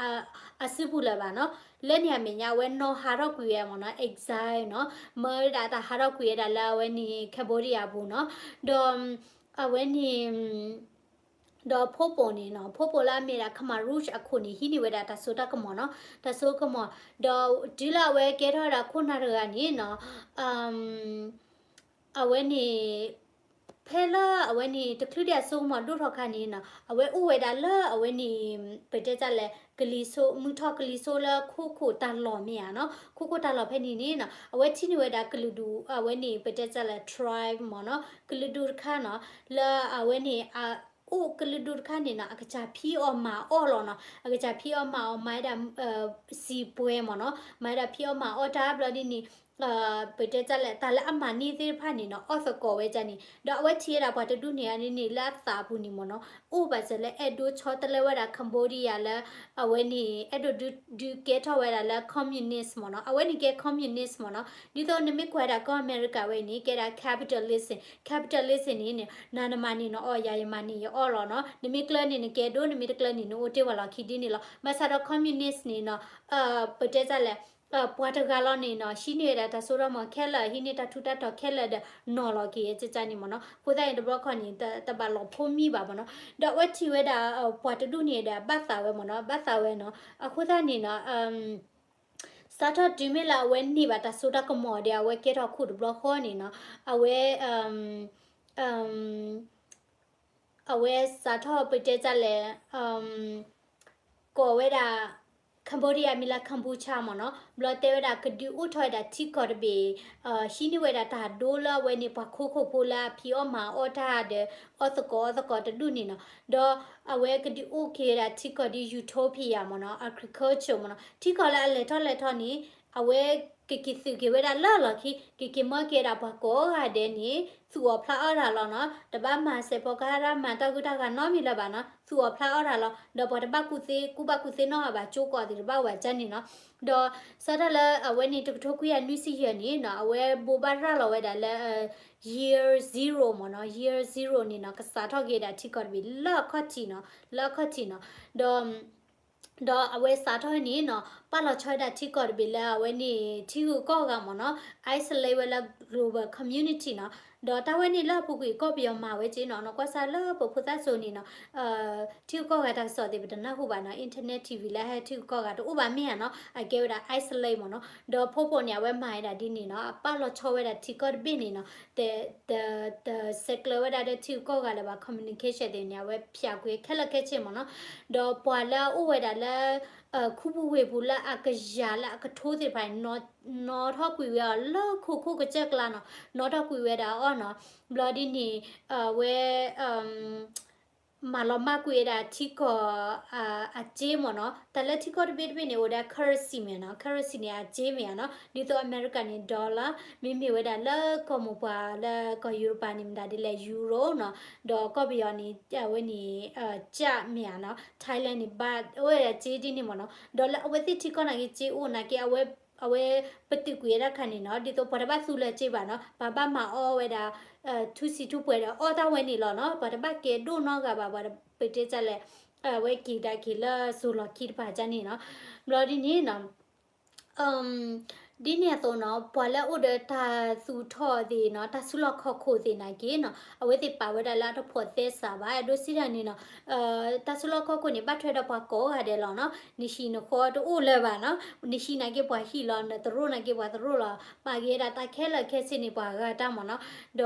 အစုပူၤလၢၤဘၣ်နီၤ လၢန့ၣ်အမဲာ်ညါ အဝဲနီၤဟးထီၣ်ကွံာ်ဝဲမ့ၢ်နီၤ exile နီၤ မၢဝဲဒၣ်တၢ်ဟးထီၣ်ကွံာ်ဝဲဒၣ်လၢအဝဲန့ၣ် Cambodia ပူၤနီၤ ဒီး အဝဲန့ၣ် ဒီးဖိပိာ်န့ၣ်နီၤ ဖိပိာ်လၢအမ့ၢ်ဒၣ် Khmer Rouge အခိၣ်န့ၣ် ဟံးန့ၢ်ဝဲဒၣ်တၢ်စိတၢ်ကမီၤနီၤ တၢ်စိကမီၤ ဒီးတုၤလၢအဝဲကဲထီၣ်ဝဲဒၣ်ခိၣ်နၢ်တဂၤန့ၣ်နီၤ အဝဲန့ၣ် ဖဲလၢအဝဲန့ၣ် တချုးဒံးအစိကမီၤဒိၣ်ထီၣ်ခါန့ၣ်နီၤ အဝဲအိၣ်ဝဲဒၣ်လၢအဝဲန့ၣ် ပတဲတၢ်လဲၣ် ကလံၤစိ မုၢ်ထီၣ်ကလံၤစိလၢခိခိၣ်တၢ်လီၢ်မ့ၢ်ဧါနီၤ ခိခိၣ်တၢ်လီၢ်ဖဲန့ၣ်န့ၣ်နီၤ အဝဲထံၣ်န့ၢ်ဝဲဒၣ်ကလုာ်ဒူၣ် အဝဲန့ၣ် ပတဲတၢ်လဲၣ် tribe မ့ၢ်နီၤ ကလုာ်ဒူၣ်တခါနီၤ လၢအဝဲန့ၣ် အိၣ်ကလုာ်ဒူၣ်တခါန့ၣ်နီၤ အကစၢ်ဖံးအီၣ်မၤအီၣ်လီၤနီၤ အကစၢ်ဖံးအီၣ်မၤအီၣ်မၤဝဲဒၣ် စံာ်ပှဲၤမ့ၢ်နီၤ မၤဝဲဒၣ်ဖံးအီၣ်မၤအီၣ်တၢ်ဘျီဒ်န့ၣ် ပတဲတၢ်လဲၣ် တၢ်လၢအမၤန့ၢ်သ့ၣ်တဖၣ်န့ၣ်နီၤ အီၣ်သကိးဝဲဒၣ်န့ၣ် ဒီးအဝဲထံၣ်ဝဲဒၣ်ပှၤတဒူၣ်န့ၣ်န့ၣ် လၢအသးပူၤန့ၣ်မ့ၢ်နီၤ အိၣ်ဘၣ်စၢၤလၢအဲၣ်ဒိးဆီတလဲဝဲဒၣ် Cambodia လၢ အဝဲန့ၣ် အဲၣ်ဒိးဒုးကဲထီၣ်ဝဲဒၣ်လၢ communist မ့ၢ်နီၤ အဝဲန့ၣ်ကဲ communist မ့ၢ်နီၤ ဒ်သိးနမ့ၢ်ကွၢ်ဒၣ်ကီၢ်အမဲရကၤဝဲန့ၣ် ကဲဒၣ် capitalism capitalism န့ၣ် နၤနမၤန့ၢ်နအီၣ် ယၤယမၤန့ၢ်ယအီၣ်လီၤနီၤ နမ့ၢ်ကျၢန့ၣ်နကဲဒိၣ် နမ့ၢ်တကျၢန့ၣ် နအိၣ်တ့ၢ်ဝဲလီၢ်ခံဒ်န့ၣ်လီၤ ဘၣ်ဆၣ်ဒီး communist န့ၣ်နီၤ ပတဲတၢ်လဲၣ် ပှၤတဂၤလီၤန့ၣ်နီၤ ဟံးန့ၢ်ဝဲဒၣ်တၢ်စိတၢ်ကမီၤခဲလၢာ် ဟံးန့ၢ်တၢ်ထူးတၢ်တီၤခဲလၢာ်ဒီး နီၤလီၤက့ၤကကန့ၣ်မ့ၢ်နီၤ အဃိသတးန့ၣ် တဘျီခီန့ၣ် တဘၣ်လီၤဖိမံၤဘၣ်မ့ၢ်နီၤ ဒီးအဝဲထံၣ်ဝဲဒၣ် ပှၤတဒူၣ်န့ၣ်ဒီး ဘၣ်သးဝဲမ့ၢ်နီၤ ဘၣ်သးဝဲနီၤ အဃိသတးန့ၣ်နီၤ စးထီၣ်တုၤမ့ၢ်လၢအဝဲန့ၢ်ဘၣ်တၢ်စိတၢ်ကမီၤဒီး အဝဲကဲထီၣ်ခိၣ်တဘျီဃီန့ၣ်နီၤ အဝဲ အဝဲစးထီၣ်ပတဲတၢ်လဲၣ် ကိးဝဲဒၣ် Cambodia မ့ၢ်လၢ Kampuchea မ့ၢ်နီၤ ဘျီတဲဝဲဒၣ် ကဒုးအိၣ်ထီၣ်ဝဲဒၣ်ထံကီၢ်တဘ့ၣ် ဟံးန့ၢ်ဝဲဒၣ်တၢ်ဒိလၢအဝဲန့ၣ် ပှၤခိခိၣ်ဖိလၢအဖံးအီၣ်မၤအီၣ်တၢ်ဒီး အီၣ်သကိးအီသကိးတဒူၣ်န့ၣ်နီၤ ဒီးအဝဲကဒုးအိၣ်က့ၤဝဲဒၣ်ထံကီၢ်ဒ် utopia မ့ၢ်နီၤ agriculture မ့ၢ်နီၤ ထံကီၢ်လၢအလဲၤထီၣ်လဲၤထီန့ၣ် အဝဲကက့ၤသုးက့ၤဝဲဒၣ်လၢလီၢ်ခံ ကက့ၤမၢက့ၤဝဲဒၣ်ပှၤကိးဂၤဒဲးန့ၣ် သူၣ်အီၣ်ဖျးအီၣ်တၢ်လီၤနီၤ တဘၣ်မၤစဲးဖီကဟၣ်တၢ် မၤတၢ်ဂုၢ်တၢ်ဂၤနီတမံၤလၢၤဘၣ်နီၤ သူၣ်အီၣ်ဖျးအီၣ်တၢ်လီၤ ဒီးပှၤတဘၣ်ကူၣ်သ့ ကူၣ်ဘၣ်ကူၣ်သ့နီတဂၤဘၣ် ကၠိကိးသ့ၣ်တဘၣ်ဝဲကန့ၣ်နီၤ ဒီးစးထီၣ်လၢအဝဲန့ၣ် တကထိခွံကယၤနွံဆံယဲၢ်န့ၣ်နီၤ အဝဲဘိးဘၣ်ရၤလီၤဝဲဒၣ်လၢ year zero မ့ၢ်နီၤ year zero န့ၣ်နီၤ ကစးထီၣ်က့ၤဒၣ်ထံကီၢ်တဘ့ၣ်လၢအခီၣ်ထံးနီၤ လၢအခီၣ်ထံးနီၤ ဒီး ဒီးအဝဲစးထီၣ်န့ၣ်နီၤ ပာ်လီၤဆီဝဲဒၣ်ထံကီၢ်တဘ့ၣ်လၢအဝဲန့ၣ် ထံဂုၤကီၢ်ဂၤမ့ၢ်နီၤ isolate ဝဲလၢ global community နီၤ ဒီးတၢ်ဝဲန့ၣ်လၢအပူၤကွံာ်ကီၢ်ပယီၤမၤဝဲက့နီၤ, နကွၢ်စၢ်လၢပဖိသၣ်စိၤန့ၣ်နီၤ, ထံဂုၤကီၢ်ဂၤတၢ်ကစီၣ်သ့ၣ် ပတနၢ်ဟူဘၣ်နီၤ, internet TV လၢဟဲထံဂုၤကီၢ်ဂၤတအိၣ်ဘၣ်မ့ၢ်ဧါနီၤ, အကဲဝဲဒၣ် isolate မ့ၢ်နီၤ, ဒီးဖိပိာ်န့ၣ် အဝဲမၤဝဲဒၣ်ဒ်န့ၣ်နီၤ, အပာ်လီၤဆီဝဲဒၣ်ထံကီၢ်တဘ့ၣ်န့ၣ်နီၤ, တ တ တဆဲးကျၢဝဲဒၣ်ဒီးထံဂုၤကီၢ်ဂၤလၢၤဘၣ်, communication သ့ၣ်န့ၣ် အဝဲဖျါကွံာ်ခဲလၢာ်ခဲဆ့မ့ၢ်နီၤ, ဒီးပှၤလၢအအိၣ်ဝဲဒၣ်လၢ ခူပူၤဝ့ၢ်ပူၤလၢအကယၤလၢအကထိသ့ၣ်တဖၣ်န့ၣ် နီၣ်ထီၣ်ကွံာ်ဝဲအီၤလၢခိခိၣ်ကစၢၢ်ကျါနီၤ, နီၣ်ထီၣ်ကွံာ်ဝဲဒၣ်အီၤနီၤ, ဘျီဒ်န့ၣ် အဝဲ မၤလီၤမၢ်ကွံာ်ဝဲဒၣ်ထံကီၢ် အစ့မ့ၢ်နီၤ, တၢ်လၢထံကီၢ်တဘ့ၣ်တဘ့ၣ်န့ၣ် အိၣ်ဒီး currency မ့ၢ်နီၤ, currency န့ၣ် အစ့မ့ၢ်ဧါနီၤ, ဒ်သိးအမဲရကၤန့ၣ် dollar, မ့မ့ၢ်ဝဲဒၣ်လၢကီၢ်မိၢ်ပှၢ်လၢကီၢ်ယူရပၤန့ၣ် မတၤဒ်လဲၣ် euro နီၤ, ဒီးကီၢ်ပယီၤန့ၣ် အဝဲန့ၣ် ကျပ် မ့ၢ်ဧါနီၤ, Thailand န့ၣ် baht အိၣ်ဝဲဒၣ်စ့ဒ်န့ၣ်မ့ၢ်နီၤ, ဒီးလၢအဝဲသ့ၣ်ထံကီၢ်နာ်က့ စ့အိၣ်နာ်က့ အဝဲ အဝဲပတုာ်ကွံာ်ဝဲဒၣ်ခါန့ၣ်နီၤ, ဒ်သိးပှၤတဘၣ်သူလၢၤစ့ဘၣ်နီၤ, ပှၤဘၣ်မၤအီၣ်ဝဲဒၣ် ထူစံထူပှဲၤဒီးအီၣ်တၢ်ဝဲန့ၣ်လီၤနီၤ, ပှၤတဘၣ်ကဲဒိၣ်နီတဂၤဘၣ်, ပှၤပတဲဒ်လဲၣ်, အဝဲက့ၤဒၣ်က့ၤလၢစိၤလီၤခံတပၤဒ်န့ၣ်နီၤ, ဘျီဒ်န့ၣ်နီၤ ဒ်န့ၣ်အသိးနီၤ, ပှၤလၢအအိၣ်ဒီးတၢ်သူၣ်ထီၣ်သ့ၣ်နီၤ, တၢ်စုလီၢ်ခီၣ်ခိၣ်သ့ၣ်နာ်က့နီၤ, အဝဲသ့ၣ်ပာ်ဝဲဒၣ်လၢအတဖိးသဲစးဘၣ်, အဲၣ်ဒိးစံးတၢ်န့ၣ်နီၤ, တၢ်စုလီၢ်ခီၣ်ခိၣ်န့ၣ် ဘၣ်ထွဲဒီးပှၤကိးဂၤဒဲးလီၤနီၤ, နဟံၣ်နဃီတအိၣ်လၢၤဘၣ်နီၤ, နဟံၣ်နာ်က့ပှၤဟံၣ်လီၤ, နသရိာ်နာ်က့ပှၤသရိာ်လီၤ, မၤက့ၤဝဲဒၣ်တၢ်ခဲလၢာ်ခဲဆ့န့ၣ် ပှၤဂၤတၢ်မ့ၢ်နီၤ,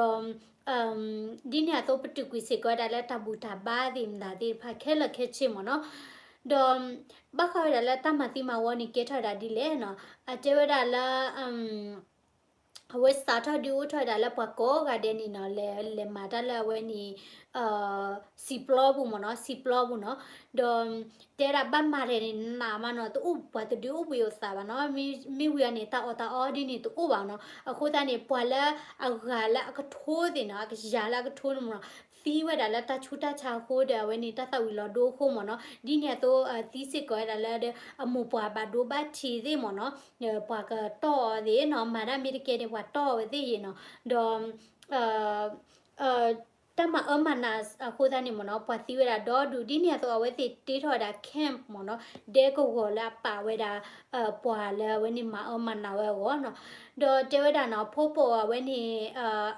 ဒီး ဒ်န့ၣ်အသိးပတုာ်ကွံာ်စ့ၢ်ကီးဝဲဒၣ်လၢတၢ်ဘူၣ်တၢ်ဘါသ့ၣ်မတၤသ့ၣ်တဖၣ်ခဲလၢာ်ခဲဆ့မ့ၢ်နီၤ, ဒီး ဘၣ်ဃးဝဲဒၣ်လၢတၢ်မၤသံမၤဝီန့ၣ် ကဲထီၣ်ဝဲဒၣ်ဒ်လဲၣ်နီၤ, အတဲဝဲဒၣ်လၢ အဝဲစးထီၣ်ဒုးအိၣ်ထီၣ်ဝဲဒၣ်လၢပှၤကိးဂၤဒဲးန့ၣ်နီၤ, လဲၤ လဲၤမၤတၢ်လၢအဝဲန့ၣ် စံာ်ပျီပူၤမ့ၢ်နီၤ, စံာ်ပျီပူၤနီၤ, ဒီး တဲဒၣ်ဘၣ်မၤတၢ်န့ၣ်နးမးနီၤ, တအိၣ်ပှၤတဒုးအိၣ်ဘှံးအိၣ်သးဘၣ်နီၤ, မ့မ့ၢ်ဝံၤအီၤန့ၣ် တၢ်အီၣ်တၢ်အီဒ်န့ၣ်တအိၣ်ဘၣ်နီၤ, အဃိသတးန့ၣ် ပှၤလၢအဂၤလၢအကထိသ့ၣ်နီၤ, အကယၤလၢအကထိန့ၣ်မ့ၢ်နီၤ, သံဝဲဒၣ်လၢတၢ်ဆူးတၢ်ဆါအဃိဒီး အဝဲန့ၣ်တၢ်သၣ်ဝံၤလီၤဒိအဃိမ့ၢ်နီၤ, ဒ်န့ၣ်အသိး သံစ့ၢ်ကီးဝဲဒၣ်လၢ အမိၢ်ပှၢ်ဘၣ်ဒိဘၣ်ထံးသ့ၣ်မ့ၢ်နီၤ, ပှၤကတီၢ်အီၤသ့ၣ်နီၤ, မၤတၢ်မ့ၢ်တကဲန့ၣ် ပှၤတီၢ်အီၤဝဲသ့ၣ်ယ့ၣ်နီၤ, ဒီး တၢ်မၤအၢမၤနးအဃိသတးန့ၣ်မ့ၢ်နီၤ, ပှၤသံဝဲဒၣ်ဒီဒူၣ်, ဒ်န့ၣ်အသိးအဝဲသ့ၣ်တ့ထီၣ်ဝဲဒၣ် camp မ့ၢ်နီၤ, ဒဲကဝီၤလၢအပာ်ဝဲဒၣ် ပှၤလၢအဝဲန့ၣ်မၤအၢမၤနးဝဲအဂီၢ်နီၤ, ဒီးတဲဝဲဒၣ်နီၤ, ဖိပိာ်အဝဲန့ၣ်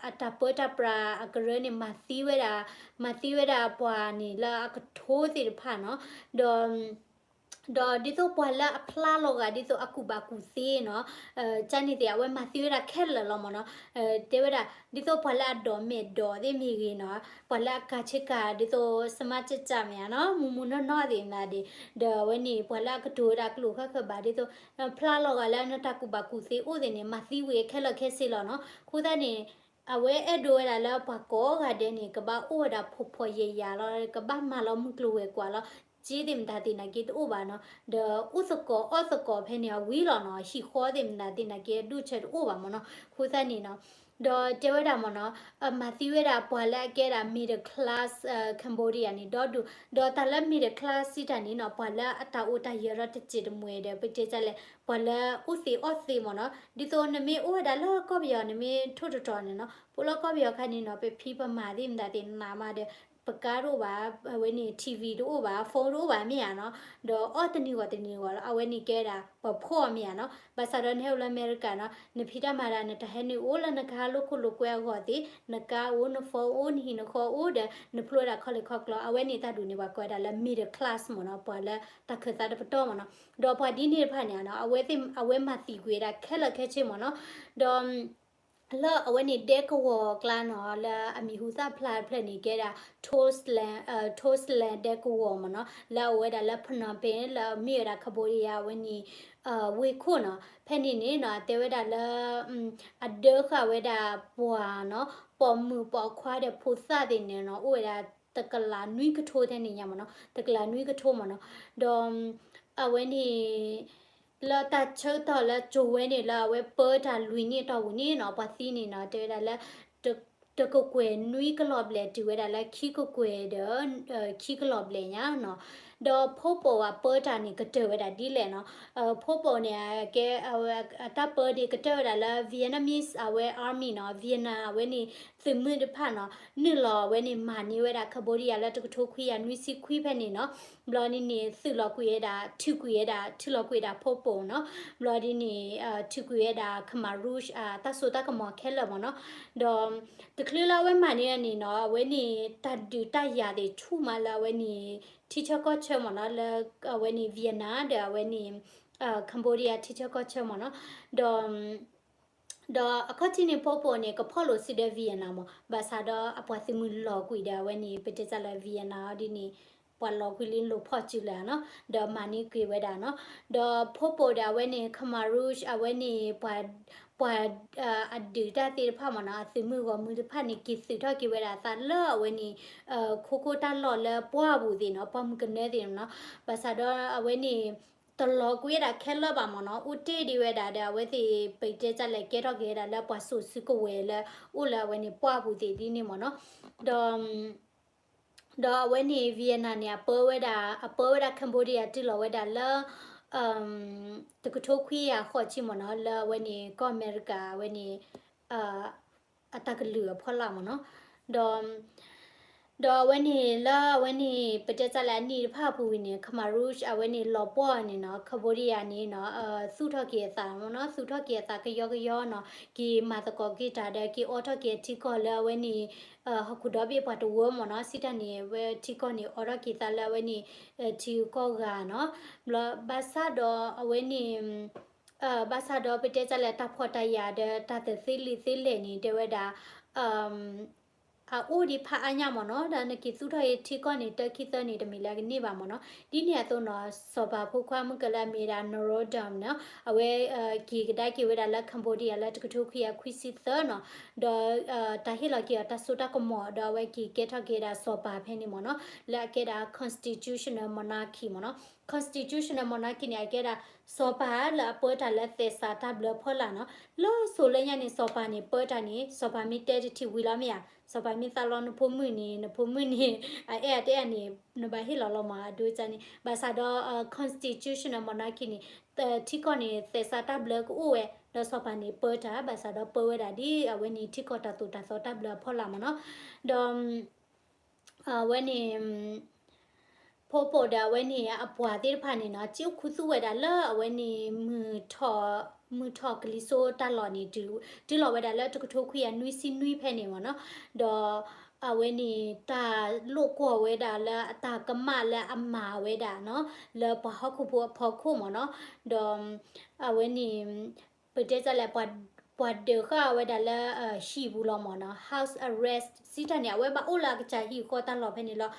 အတၢ်ပၢတၢ်ပြးအကရၢန့ၣ် မၤသံဝဲဒၣ်, မၤသံဝဲဒၣ်ပှၤန့ၣ်လၢအကထိသ့ၣ်တဖၣ်နီၤ, ဒီး ဒီးဒ်သိးပှၤလၢအဖျါလီၤဂာ် ဒ်သိးအကူၣ်ဘၣ်ကူၣ်သ့နီၤ, ကန့ၣ်သ့ၣ် အဝဲမၤသံဝဲဒၣ်ခဲလၢာ်လီၤမ့ၢ်နီၤ, တဲဝဲဒၣ် ဒ်သိးပှၤလၢအဒိးမဲာ်ဒိးသ့ၣ်မ့ၢ်ဂ့ၤနီၤ, ပှၤလၢအကၤဆ့ကၤ ဒ်သိး စမါစၢ်စၢ်မ့ၢ်ဧါနီၤ, မူမူနီၢ်နီၢ်သ့ၣ်မတၤဒ်, ဒီးအဝဲန့ၣ် ပှၤလၢအကတိၤဝဲဒၣ်ကျိာ်ဃၣ်ဃၢၤဘၣ် ဒ်သိး ဖျါလီၤဂာ်လၢနတၢ်ကူၣ်ဘၣ်ကူၣ်သ့အိၣ်သ့ၣ်န့ၣ် မၤသံဝဲခဲလၢာ်ခဲဆ့လီၤနီၤ, အဃိသတးန့ၣ် အဝဲအဲၣ်ဒိးဝဲဒၣ်လၢပှၤကိးဂၤဒဲးန့ၣ် ကဘၣ်အိၣ်ဝဲဒၣ်ဖှီၣ်ဖှီၣ်ယာ်ယာ်လီၤ, ကဘၣ်မၤလီၤမုၢ်ကျိၤဝဲၤကွာ်လီၤ, စ့သ့ၣ်မတၤသ့ၣ်နာ်က့တအိၣ်ဘၣ်နီၤ, ဒီးအိၣ်သကိးအီၣ်သကိးဖဲန့ၣ်အဝံၤလီၤနီၤ, ဟံၣ်ဃီသ့ၣ်မတၤသ့ၣ်နာ်က့ ဒူၣ်ဆၢတအိၣ်ဘၣ်မ့ၢ်နီၤ, အဃိသတးန့ၣ်နီၤ, ဒီးတဲဝဲဒၣ်မ့ၢ်နီၤ, မၤသံဝဲဒၣ်ပှၤလၢအကဲဒၣ် middle class Cambodia န့ၣ် ဒီဒူၣ်, ဒီးတၢ်လၢ middle class စံးတၢ်န့ၣ်နီၤ, ပှၤလၢအတၢ်အိၣ်တၢ်ယၢၤဒီးတစဲးတမှဲၤဒီး ပတဲဒ်လဲၣ်, ပှၤလၢအအိၣ်သ့အီၣ်သ့မ့ၢ်နီၤ, ဒ်သိးနမ့ၢ်အိၣ်ဝဲဒၣ်လၢကီၢ်ပယီၤ နမ့ၢ်ထိၣ်တတီၤန့ၣ်နီၤ, ဖိလၢကီၢ်ပယီၤခါန့ၣ်နီၤ, ပဖံးပမၤသ့ၣ်မတၤသ့ၣ်နးမးဒီး ပကါတအိၣ်ဘၣ်, အဝဲန့ၣ် ထံၣ်ဝံၤတအိၣ်ဘၣ်, ဖီတအိၣ်ဘၣ်မ့ၢ်ဧါနီၤ, ဒီးအီၣ်တနံၤဂီၤတနံၤဂီၤလီၤ, အဝဲန့ၣ်ကဲဒၣ်ပှၤဖှီၣ်အီၤမ့ၢ်ဧါနီၤ, ဘၣ်ဆၣ်ဒီးနဟဲအိၣ်လၢအမဲရကၤနီၤ, နဖံးတၢ်မၤတၢ် နတၢ်ဟဲနုာ်အိၣ်လၢနကဟးလိာ်ခိၣ်လိာ်ကွဲအဂီၢ်သ့, နကါအိၣ် နဖီအိၣ် နဟံၣ်နဃီအိၣ်ဒီး နဖျိဝဲဒၣ်ခီလ့ၢ်ခီကျိၤ, အဝဲန့ၣ်တၢ်ဒုးန့ၣ် ပှၤကိးဝဲဒၣ်လၢ middle class မ့ၢ်နီၤ, ပှၤလၢတၢ်ခၢၣ်သးတပတီၢ်မ့ၢ်နီၤ, ဒီးပှၤဒ်န့ၣ်တဖၣ်န့ၣ်နီၤ, အဝဲသ့ၣ် အဝဲမၤသံကွံာ်ဝဲဒၣ်ခဲလၢာ်ခဲဆ့မ့ၢ်နီၤ, ဒီး လၢအဝဲန့ၣ်ဒဲကဝီၤအကျါနီၤ, လၢအမံၤဟူသၣ်ဖျါတဖျၢၣ်န့ၣ် ကဲဒၣ် Toesland, Toesland ဒဲကဝီၤမ့ၢ်နီၤ, လၢအအိၣ်ဝဲဒၣ်လၢ Phnom Penh လၢအမ့ၢ်ဝဲဒၣ် Cambodia အဝဲန့ၣ် ဝ့ၢ်ခိၣ်နီၤ, ဖဲန့ၣ်န့ၣ်နီၤ တဲဝဲဒၣ်လၢ အဒၢဃာ်ဝဲဒၣ်ပှၤနီၤ, ပိာ်မုၣ်ပိာ်ခွါဒီးဖိသၣ်သ့ၣ်န့ၣ်နီၤ, အိၣ်ဝဲဒၣ် တကလးနွံကထိထဲန့ၣ်ညါမ့ၢ်နီၤ, တကလးနွံကထိမ့ၢ်နီၤ, ဒီး အဝဲန့ၣ် လၢတၢ်ဆၢကတီၢ်လၢကၠိၤဝဲန့ၣ် လၢအဝဲပၢတၢ်လွံၢ်နံၣ်အတီၢ်ပူၤန့ၣ်နီၤ, ပှၤသံန့ၣ်နီၤ, တဲဝဲဒၣ်လၢ တကကွဲၢ်နွံကလီၤဘျဲၣ် တုၤဝဲဒၣ်လၢခံကကွဲၢ်ဒီး ခံကလီၤဘျဲၣ်ညါနီၤ, ဒီး Pol Pot အပၢတၢ်န့ၣ် ကတၢၢ်ဝဲဒၣ်ဒ်လဲၣ်နီၤ. Pol Pot န့ၣ် ကဲ အဝဲအတၢ်ပၢဒၣ်ကတၢၢ်ဝဲဒၣ်လၢ Vietnamese အဝဲ army နီၤ, Vietnam အဝဲန့ၣ် သုးမုၢ်တဖၣ်နီၤ, နုာ်လီၤအဝဲန့ၣ် မၤန့ၢ်ဝဲဒၣ် Cambodia လၢတကထိခွံကယၤနွံဆံခွံဖဲန့ၣ်နီၤ. ဘျီဒ်န့ၣ် သုးလီၤကွံာ်ဝဲဒၣ် ထုးကွံာ်ဝဲဒၣ် ထုးလီၤကွံာ်ဝဲဒၣ် Pol Pot နီၤ. ဘျီဒ်န့ၣ် ထုးကွံာ်ဝဲဒၣ် Khmer Rouge တၢ်စိတၢ်ကမီၤခဲလၢာ်မ့ၢ်နီၤ. ဒီး တချုးလၢအဝဲမၤန့ၢ်အန့ၣ်နီၤ, အဝဲန့ၣ် တၢ်ဒုးတၢ်ယၤသ့ၣ်ဆူၣ်မးလၢအဝဲန့ၣ် ထံဆၢကီၢ်ဆၢမ့ၢ်နီၤ, လၢအဝဲန့ၣ် Vietnam ဒီးအဝဲန့ၣ် Cambodia ထံဆၢကီၢ်ဆၢမ့ၢ်နီၤ. ဒီး ဒီးအခီၣ်ထံးန့ၣ် Pol Pot န့ၣ် ကဖီၣ်လိာ်စုဒီး Vietnam မ့ၢ်, ဘၣ်ဆၣ်ဒီးအပှၤသုးမုၢ်လီၤကွံာ်ဒီးအဝဲန့ၣ် ပတဲတၢ်လၢ Vietnam ဒ်န့ၣ် ပှၤလီၤကွံာ်လံလိာ်ဖီၣ်စုလဲၣ်နီၤ, ဒီးမၤန့ၢ်ကွံာ်ဝဲဒၣ်နီၤ. ဒီး Pol Pot ဒီးအဝဲန့ၣ် Khmer Rouge အဝဲန့ၣ် ပှၤ ပှၤ အဒုးတၢ်သ့ၣ်တဖၣ်မ့ၢ်နီၤ, အသုးမုၢ်ဂီၢ်မုၢ်တဖၣ်န့ၣ် က့ၤသုးထီၣ်က့ၤဝဲဒၣ်အသးလၢအဝဲန့ၣ် ခိခိၣ်တၢ်လီၢ်လၢပှၢ်ပူၤသ့ၣ်နီၤ, ပှၢ်မုၢ်ကနၢသ့ၣ်နီၤ. ဘၣ်ဆၣ်ဒီးအဝဲန့ၣ် တလီၤကွံာ်ဝဲဒၣ်ခဲလၢာ်ဘၣ်မ့ၢ်နီၤ, အိၣ်တ့ၢ်ဒံးဝဲဒၣ်ဒီး အဝဲသ့ၣ် ပတဲတၢ်လဲၣ် ကဲထီၣ်က့ၤဝဲဒၣ်လၢပှၤစိာ်စုကဝဲၤလၢ အိၣ်လၢအဝဲန့ၣ်ပှၢ်ပူၤသ့ၣ်ဒ်န့ၣ်မ့ၢ်နီၤ. ဒီး ဒီးအဝဲန့ၣ် Vietnam န့ၣ် အပၢဝဲဒၣ် အပၢဝဲဒၣ် Cambodia တုၤလီၤဝဲဒၣ်လၢ တကထိခွံကယၤဃိးဆံမ့ၢ်နီၤ, လၢအဝဲန့ၣ် ကီၢ်အမဲရကၤ အဝဲန့ၣ် အတၢ်ကလုာ်အဖီလာ်မ့ၢ်နီၤ. ဒီး ဒီးအဝဲန့ၣ် လၢအဝဲန့ၣ် ပတဲတၢ်လၢအနံၣ်တဖၣ်အပူၤဝံၤန့ၣ် Khmer Rouge အဝဲန့ၣ် လီၤပှီၢ်န့ၣ်နီၤ, Cambodia န့ၣ်နီၤ, သူၣ်ထီၣ်က့ၤအသးမ့ၢ်နီၤ, သူၣ်ထီၣ်က့ၤအသးကယီကယီနီၤ, က့ၤမၤသကိးက့ၤတၢ်ဒီး က့ၤအိးထီၣ်က့ၤအထံကီၢ်လၢအဝဲန့ၣ် ဟီၣ်ခိၣ်ဒီဘ့ၣ်ပှၤတဝၢမ့ၢ်နီၤ, စံးတၢ်န့ၣ် အဝဲထံကီၢ်န့ၣ် အိးထီၣ်က့ၤသးလၢအဝဲန့ၣ် ထံဂုၤကီၢ်ဂၤနီၤ. ဘျီ ဘၣ်ဆၣ်ဒီးအဝဲန့ၣ် ဘၣ်ဆၣ်ဒီးပတဲတၢ်လၢတၢ်ဖှီၣ်တၢ်ယာ်ဒီးတၢ်တသ့လံာ်သ့လဲၢ်န့ၣ် တဲဝဲဒၣ် အအိၣ်ဒံးဖးအါညါမ့ၢ်နီၤ, ဒီးနက့ၤသူၣ်ထီၣ်အံၤထံကီၢ်န့ၣ် တၢခံသၢန့ၣ် တမ့ၢ်လၢအကန့ၢ်ဘၣ်မ့ၢ်နီၤ. ဒ်န့ၣ်အသိးနီၤ, စီၤပၤဖိခွါမုၣ်ကလၢအမ့ၢ်ဒၣ် Norodom နီၤ, အဝဲက့ၤကဒါက့ၤဝဲဒၣ်လၢ Cambodia လၢတကထိခွံကယၤခွံဆံသၢနီၤ, ဒီးတၢ်ဟ့ၣ်လီၤက့ၤအီၤတၢ်စိတၢ်ကမီၤ ဒီးအဝဲက့ၤကဲထီၣ်က့ၤဝဲဒၣ်စီၤပၤဖဲန့ၣ်မ့ၢ်နီၤ, လၢအကဲဒၣ် constitutional monarchy မ့ၢ်နီၤ. Constitutional monarchy န့ၣ် အကဲဒၣ် စီၤပၤလၢအပၢတၢ်လၢသဲးစးတၢ်ဘျၢဖီလာ်နီၤ. လၢစိၤလၢညါန့ၣ် စီၤပၤန့ၣ် ပၢတၢ်န့ၣ် စီၤပၤမ့ၢ်တဲတထံၣ်ဝံၤလီၤမ့ၢ်ဧါ, စီၤပၤမ့ၢ်သးလီနဖိမုၣ်န့ၣ် နဖိမုၣ်န့ၣ် အအဲၣ်အတအဲၣ်န့ၣ် နဘၣ်ဟ့ၣ်လီၤလီၤမး အဒိန့ၣ်. ဘၣ်ဆၣ်ဒီး constitutional monarchy န့ၣ် ထံကီၢ်န့ၣ် သဲးစးတၢ်ဘျၢကအိၣ်ဝဲ, ဒီးစီၤပၤန့ၣ်ပၢတၢ် ဘၣ်ဆၣ်ဒီးပၢဝဲဒၣ်ဒ်အဝဲန့ၣ်ထံကီၢ်တၢ်သိၣ်တၢ်သီတၢ်ဘျၢအဖီလာ်မ့ၢ်နီၤ. ဒီး အဝဲန့ၣ် Pol Pot ဒီးအဝဲန့ၣ်အပှၤသ့ၣ်တဖၣ်န့ၣ်နီၤ, ကအိၣ်ခူသူၣ်ဝဲဒၣ်လၢအဝဲန့ၣ် မုၢ်ထီၣ်ကလံၤစိးတၢ်လီၢ်န့ၣ် တုၤလီၤဝဲဒၣ်လၢတကထိခွံကယၤနွံဆံနွံဖဲန့ၣ်မ့ၢ်နီၤ. ဒီးအဝဲန့ၣ် တၢ်လိာ်ကွီၢ်ဝဲဒၣ်လၢအတၢ်ကမၣ်လၢအမၤဝဲဒၣ်နီၤ, လၢပှၤဟီၣ်ခိၣ်ဖိအဖီခိၣ်မ့ၢ်နီၤ. ဒီးအဝဲန့ၣ် ပတဲတၢ်လၢ ပှၤဒုးဃာ်ဝဲဒၣ်လၢဟံၣ်ပူၤလီၤမ့ၢ်နီၤ, house arrest စံးတၢ်န့ၣ် အဝဲဘၣ်အိၣ်လၢအကစၢ်ဟံၣ်ဃီတၢ်လီၢ်ဖဲန့ၣ်လီၤ.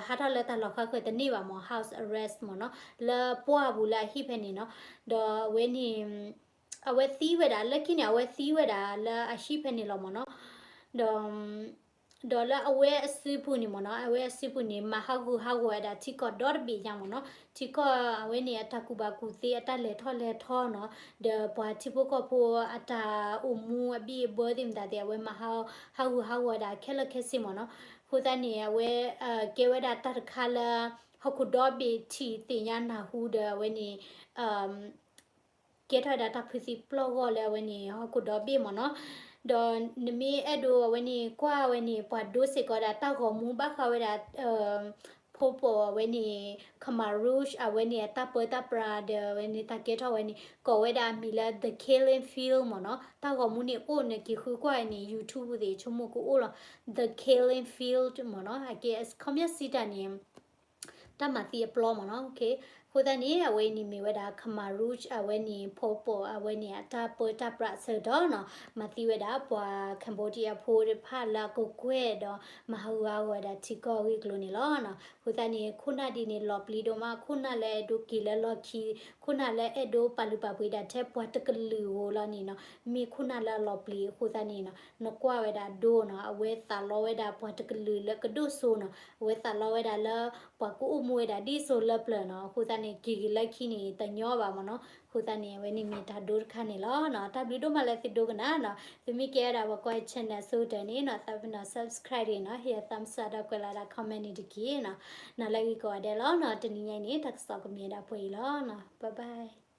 ဟးထီၣ်လၢတၢ်လီၢ်ဃါဃၢၤတန့ၢ်ဘၣ်မ့ၢ် house arrest မ့ၢ်နီၤ, လၢပှၢ်ပူၤလၢအဟံၣ်ဖဲန့ၣ်နီၤ. ဒီးအဝဲန့ၣ် အဝဲသံဝဲဒၣ် လၢခံန့ၣ် အဝဲသံဝဲဒၣ်လၢအဟံၣ်ဖဲန့ၣ်လီၤမ့ၢ်နီၤ. ဒီး ဒီးလၢအဝဲအစုပူၤန့ၣ်မ့ၢ်နီၤ, အဝဲအစုပူၤန့ၣ် မၤဟးဂူာ်ဟးဂီၤဝဲဒၣ်ထံကီၢ်ဒီတဘ့ၣ်ညါမ့ၢ်နီၤ. ထံကီၢ်အဝဲန့ၣ် အတၢ်ကူၣ်ဘၣ်ကူၣ်သ့ အတၢ်လဲၤထီၣ်လဲၤထီနီၤ, ဒီးပှၤထံဖိကီၢ်ဖိအတၢ်အိၣ်မူအဘံၣ်အဘၢသ့ၣ်မတၤသ့ၣ် အဝဲမၤဟးဂူာ်ဟးဂီၤဝဲဒၣ်ခဲလၢာ်ခဲဆ့မ့ၢ်နီၤ. အဃိသတးန့ၣ် အဝဲ ကဲဝဲဒၣ်တၢ်တခါလၢ ဟီၣ်ခိၣ်ဒီဘ့ၣ်ထံၣ်သ့ၣ်ညါနၢ်ဟူဒီးအဝဲန့ၣ် ကဲထီၣ်ဝဲဒၣ်တၢ်ဖုသံပျီၢ်ဂီၢ်လၢအဝဲန့ၣ် ဟီၣ်ခိၣ်ဒီဘ့ၣ်မ့ၢ်နီၤ. ဒီးနမ့ၢ်အဲၣ်ဒိးအဝဲန့ၣ် ကွၢ်ဝဲန့ၣ် ပှၤဒိစ့ၢ်ကီးဒၣ်တၢ်ဂီၤမူဘၣ်ဃးဝဲဒၣ် Pol Pot အဝဲန့ၣ် Khmer Rouge အဝဲန့ၣ် အတၢ်ပၢတၢ်ပြးဒီးအဝဲန့ၣ် တၢ်ကဲထီၣ်ဝဲန့ၣ် ကိးဝဲဒၣ်အမံၤလၢ The Killing Field မ့ၢ်နီၤ. တၢ်ဂီၤမူန့ၣ်အိၣ် နက့ၤဃုကွၢ်န့ၣ် YouTube သ့ၣ် ဆိကမိၣ်ကအိၣ်လီၤ. The Killing Field မ့ၢ်နီၤ. အကဲ ခီပညီစံးတၢ်န့ၣ် တၢ်မၤသံအပျီမ့ၢ်နီၤ. အဃိသတးန့ၣ် အဝဲအံၤန့ၣ်မ့ၢ်ဝဲဒၣ် Khmer Rouge အဝဲန့ၣ် Pol Pot အဝဲန့ၣ် အတၢ်ပၢတၢ်ပြးအဆၢကတီၢ်နီၤ, မၤသံဝဲဒၣ်ပှၤ Cambodia ဖိတဖၣ်လၢအကကွဲၢ်ဒီး မၤဟးဂူာ်ဟးဂီၤဝဲဒၣ်ထံကီၢ်အဂ့ၢ်အကျိၤန့ၣ်လီၤ. အဃိသတးန့ၣ် ခိၣ်နၢ်ဒ်န့ၣ် လီၤပျံၤဒိၣ်မး, ခိၣ်နၢ်လၢအဲၣ်ဒိးက့ၤလၢလီၢ်ခံ, ခိၣ်နၢ်လၢအဲၣ်ဒိးပာ်လုၢ်ပာ်ပှ့ၤဒၣ်ထဲပှၤတကလုာ်ဧိၤလီၤန့ၣ်နီၤ, မ့ၢ်ခိၣ်နၢ်လၢအလီၤပျံၤအဃိသတးန့ၣ်နီၤ, နကွၢ်ဝဲဒၣ်ဒိနီၤ, အဝဲသးလီဝဲဒၣ်ပှၤတကလုာ်လၢကဒိၣ်စိနီၤ, အဝဲသးလီဝဲဒၣ်လၢပှၤကအိၣ်မူဝဲဒၣ်ဒ်စိလၢပျၢၤနီၤ. အဃိသတး က့ၤက့ၤလၢခံန့ၣ် တညီဘၣ်မ့ၢ်နီၤ. အဃိသတးန့ၣ် အဝဲန့ၣ်မ့ၢ်တၢ်ဒိတခါန့ၣ်လီၤနီၤ. တၢ်ဘျုးဒိၣ်မးလၢသုဒိကနၣ်နီၤ. သုမ့ၢ်ကဲဝဲဒၣ်ပှၤကွၢ် channel အဆိကတၢၢ်န့ၣ်နီၤ သးပ့ၤနီၣ် subscribe တဂ့ၤနီၤ. ဟ့ၣ်အ thumbs up ဒီးကွဲးလီၤဒၣ် comment န့ၣ်တက့ၢ်နီၤ. နီၤလၢအဂ့ၤကိးဂၤဒဲးလီၤနီၤ. တနံၤညါအံၤန့ၣ် တၢ်ကစီၣ်ကမ့ၢ်ဝဲဒၣ်ပှဲၤအံၤလီၤနီၤ. Bye bye.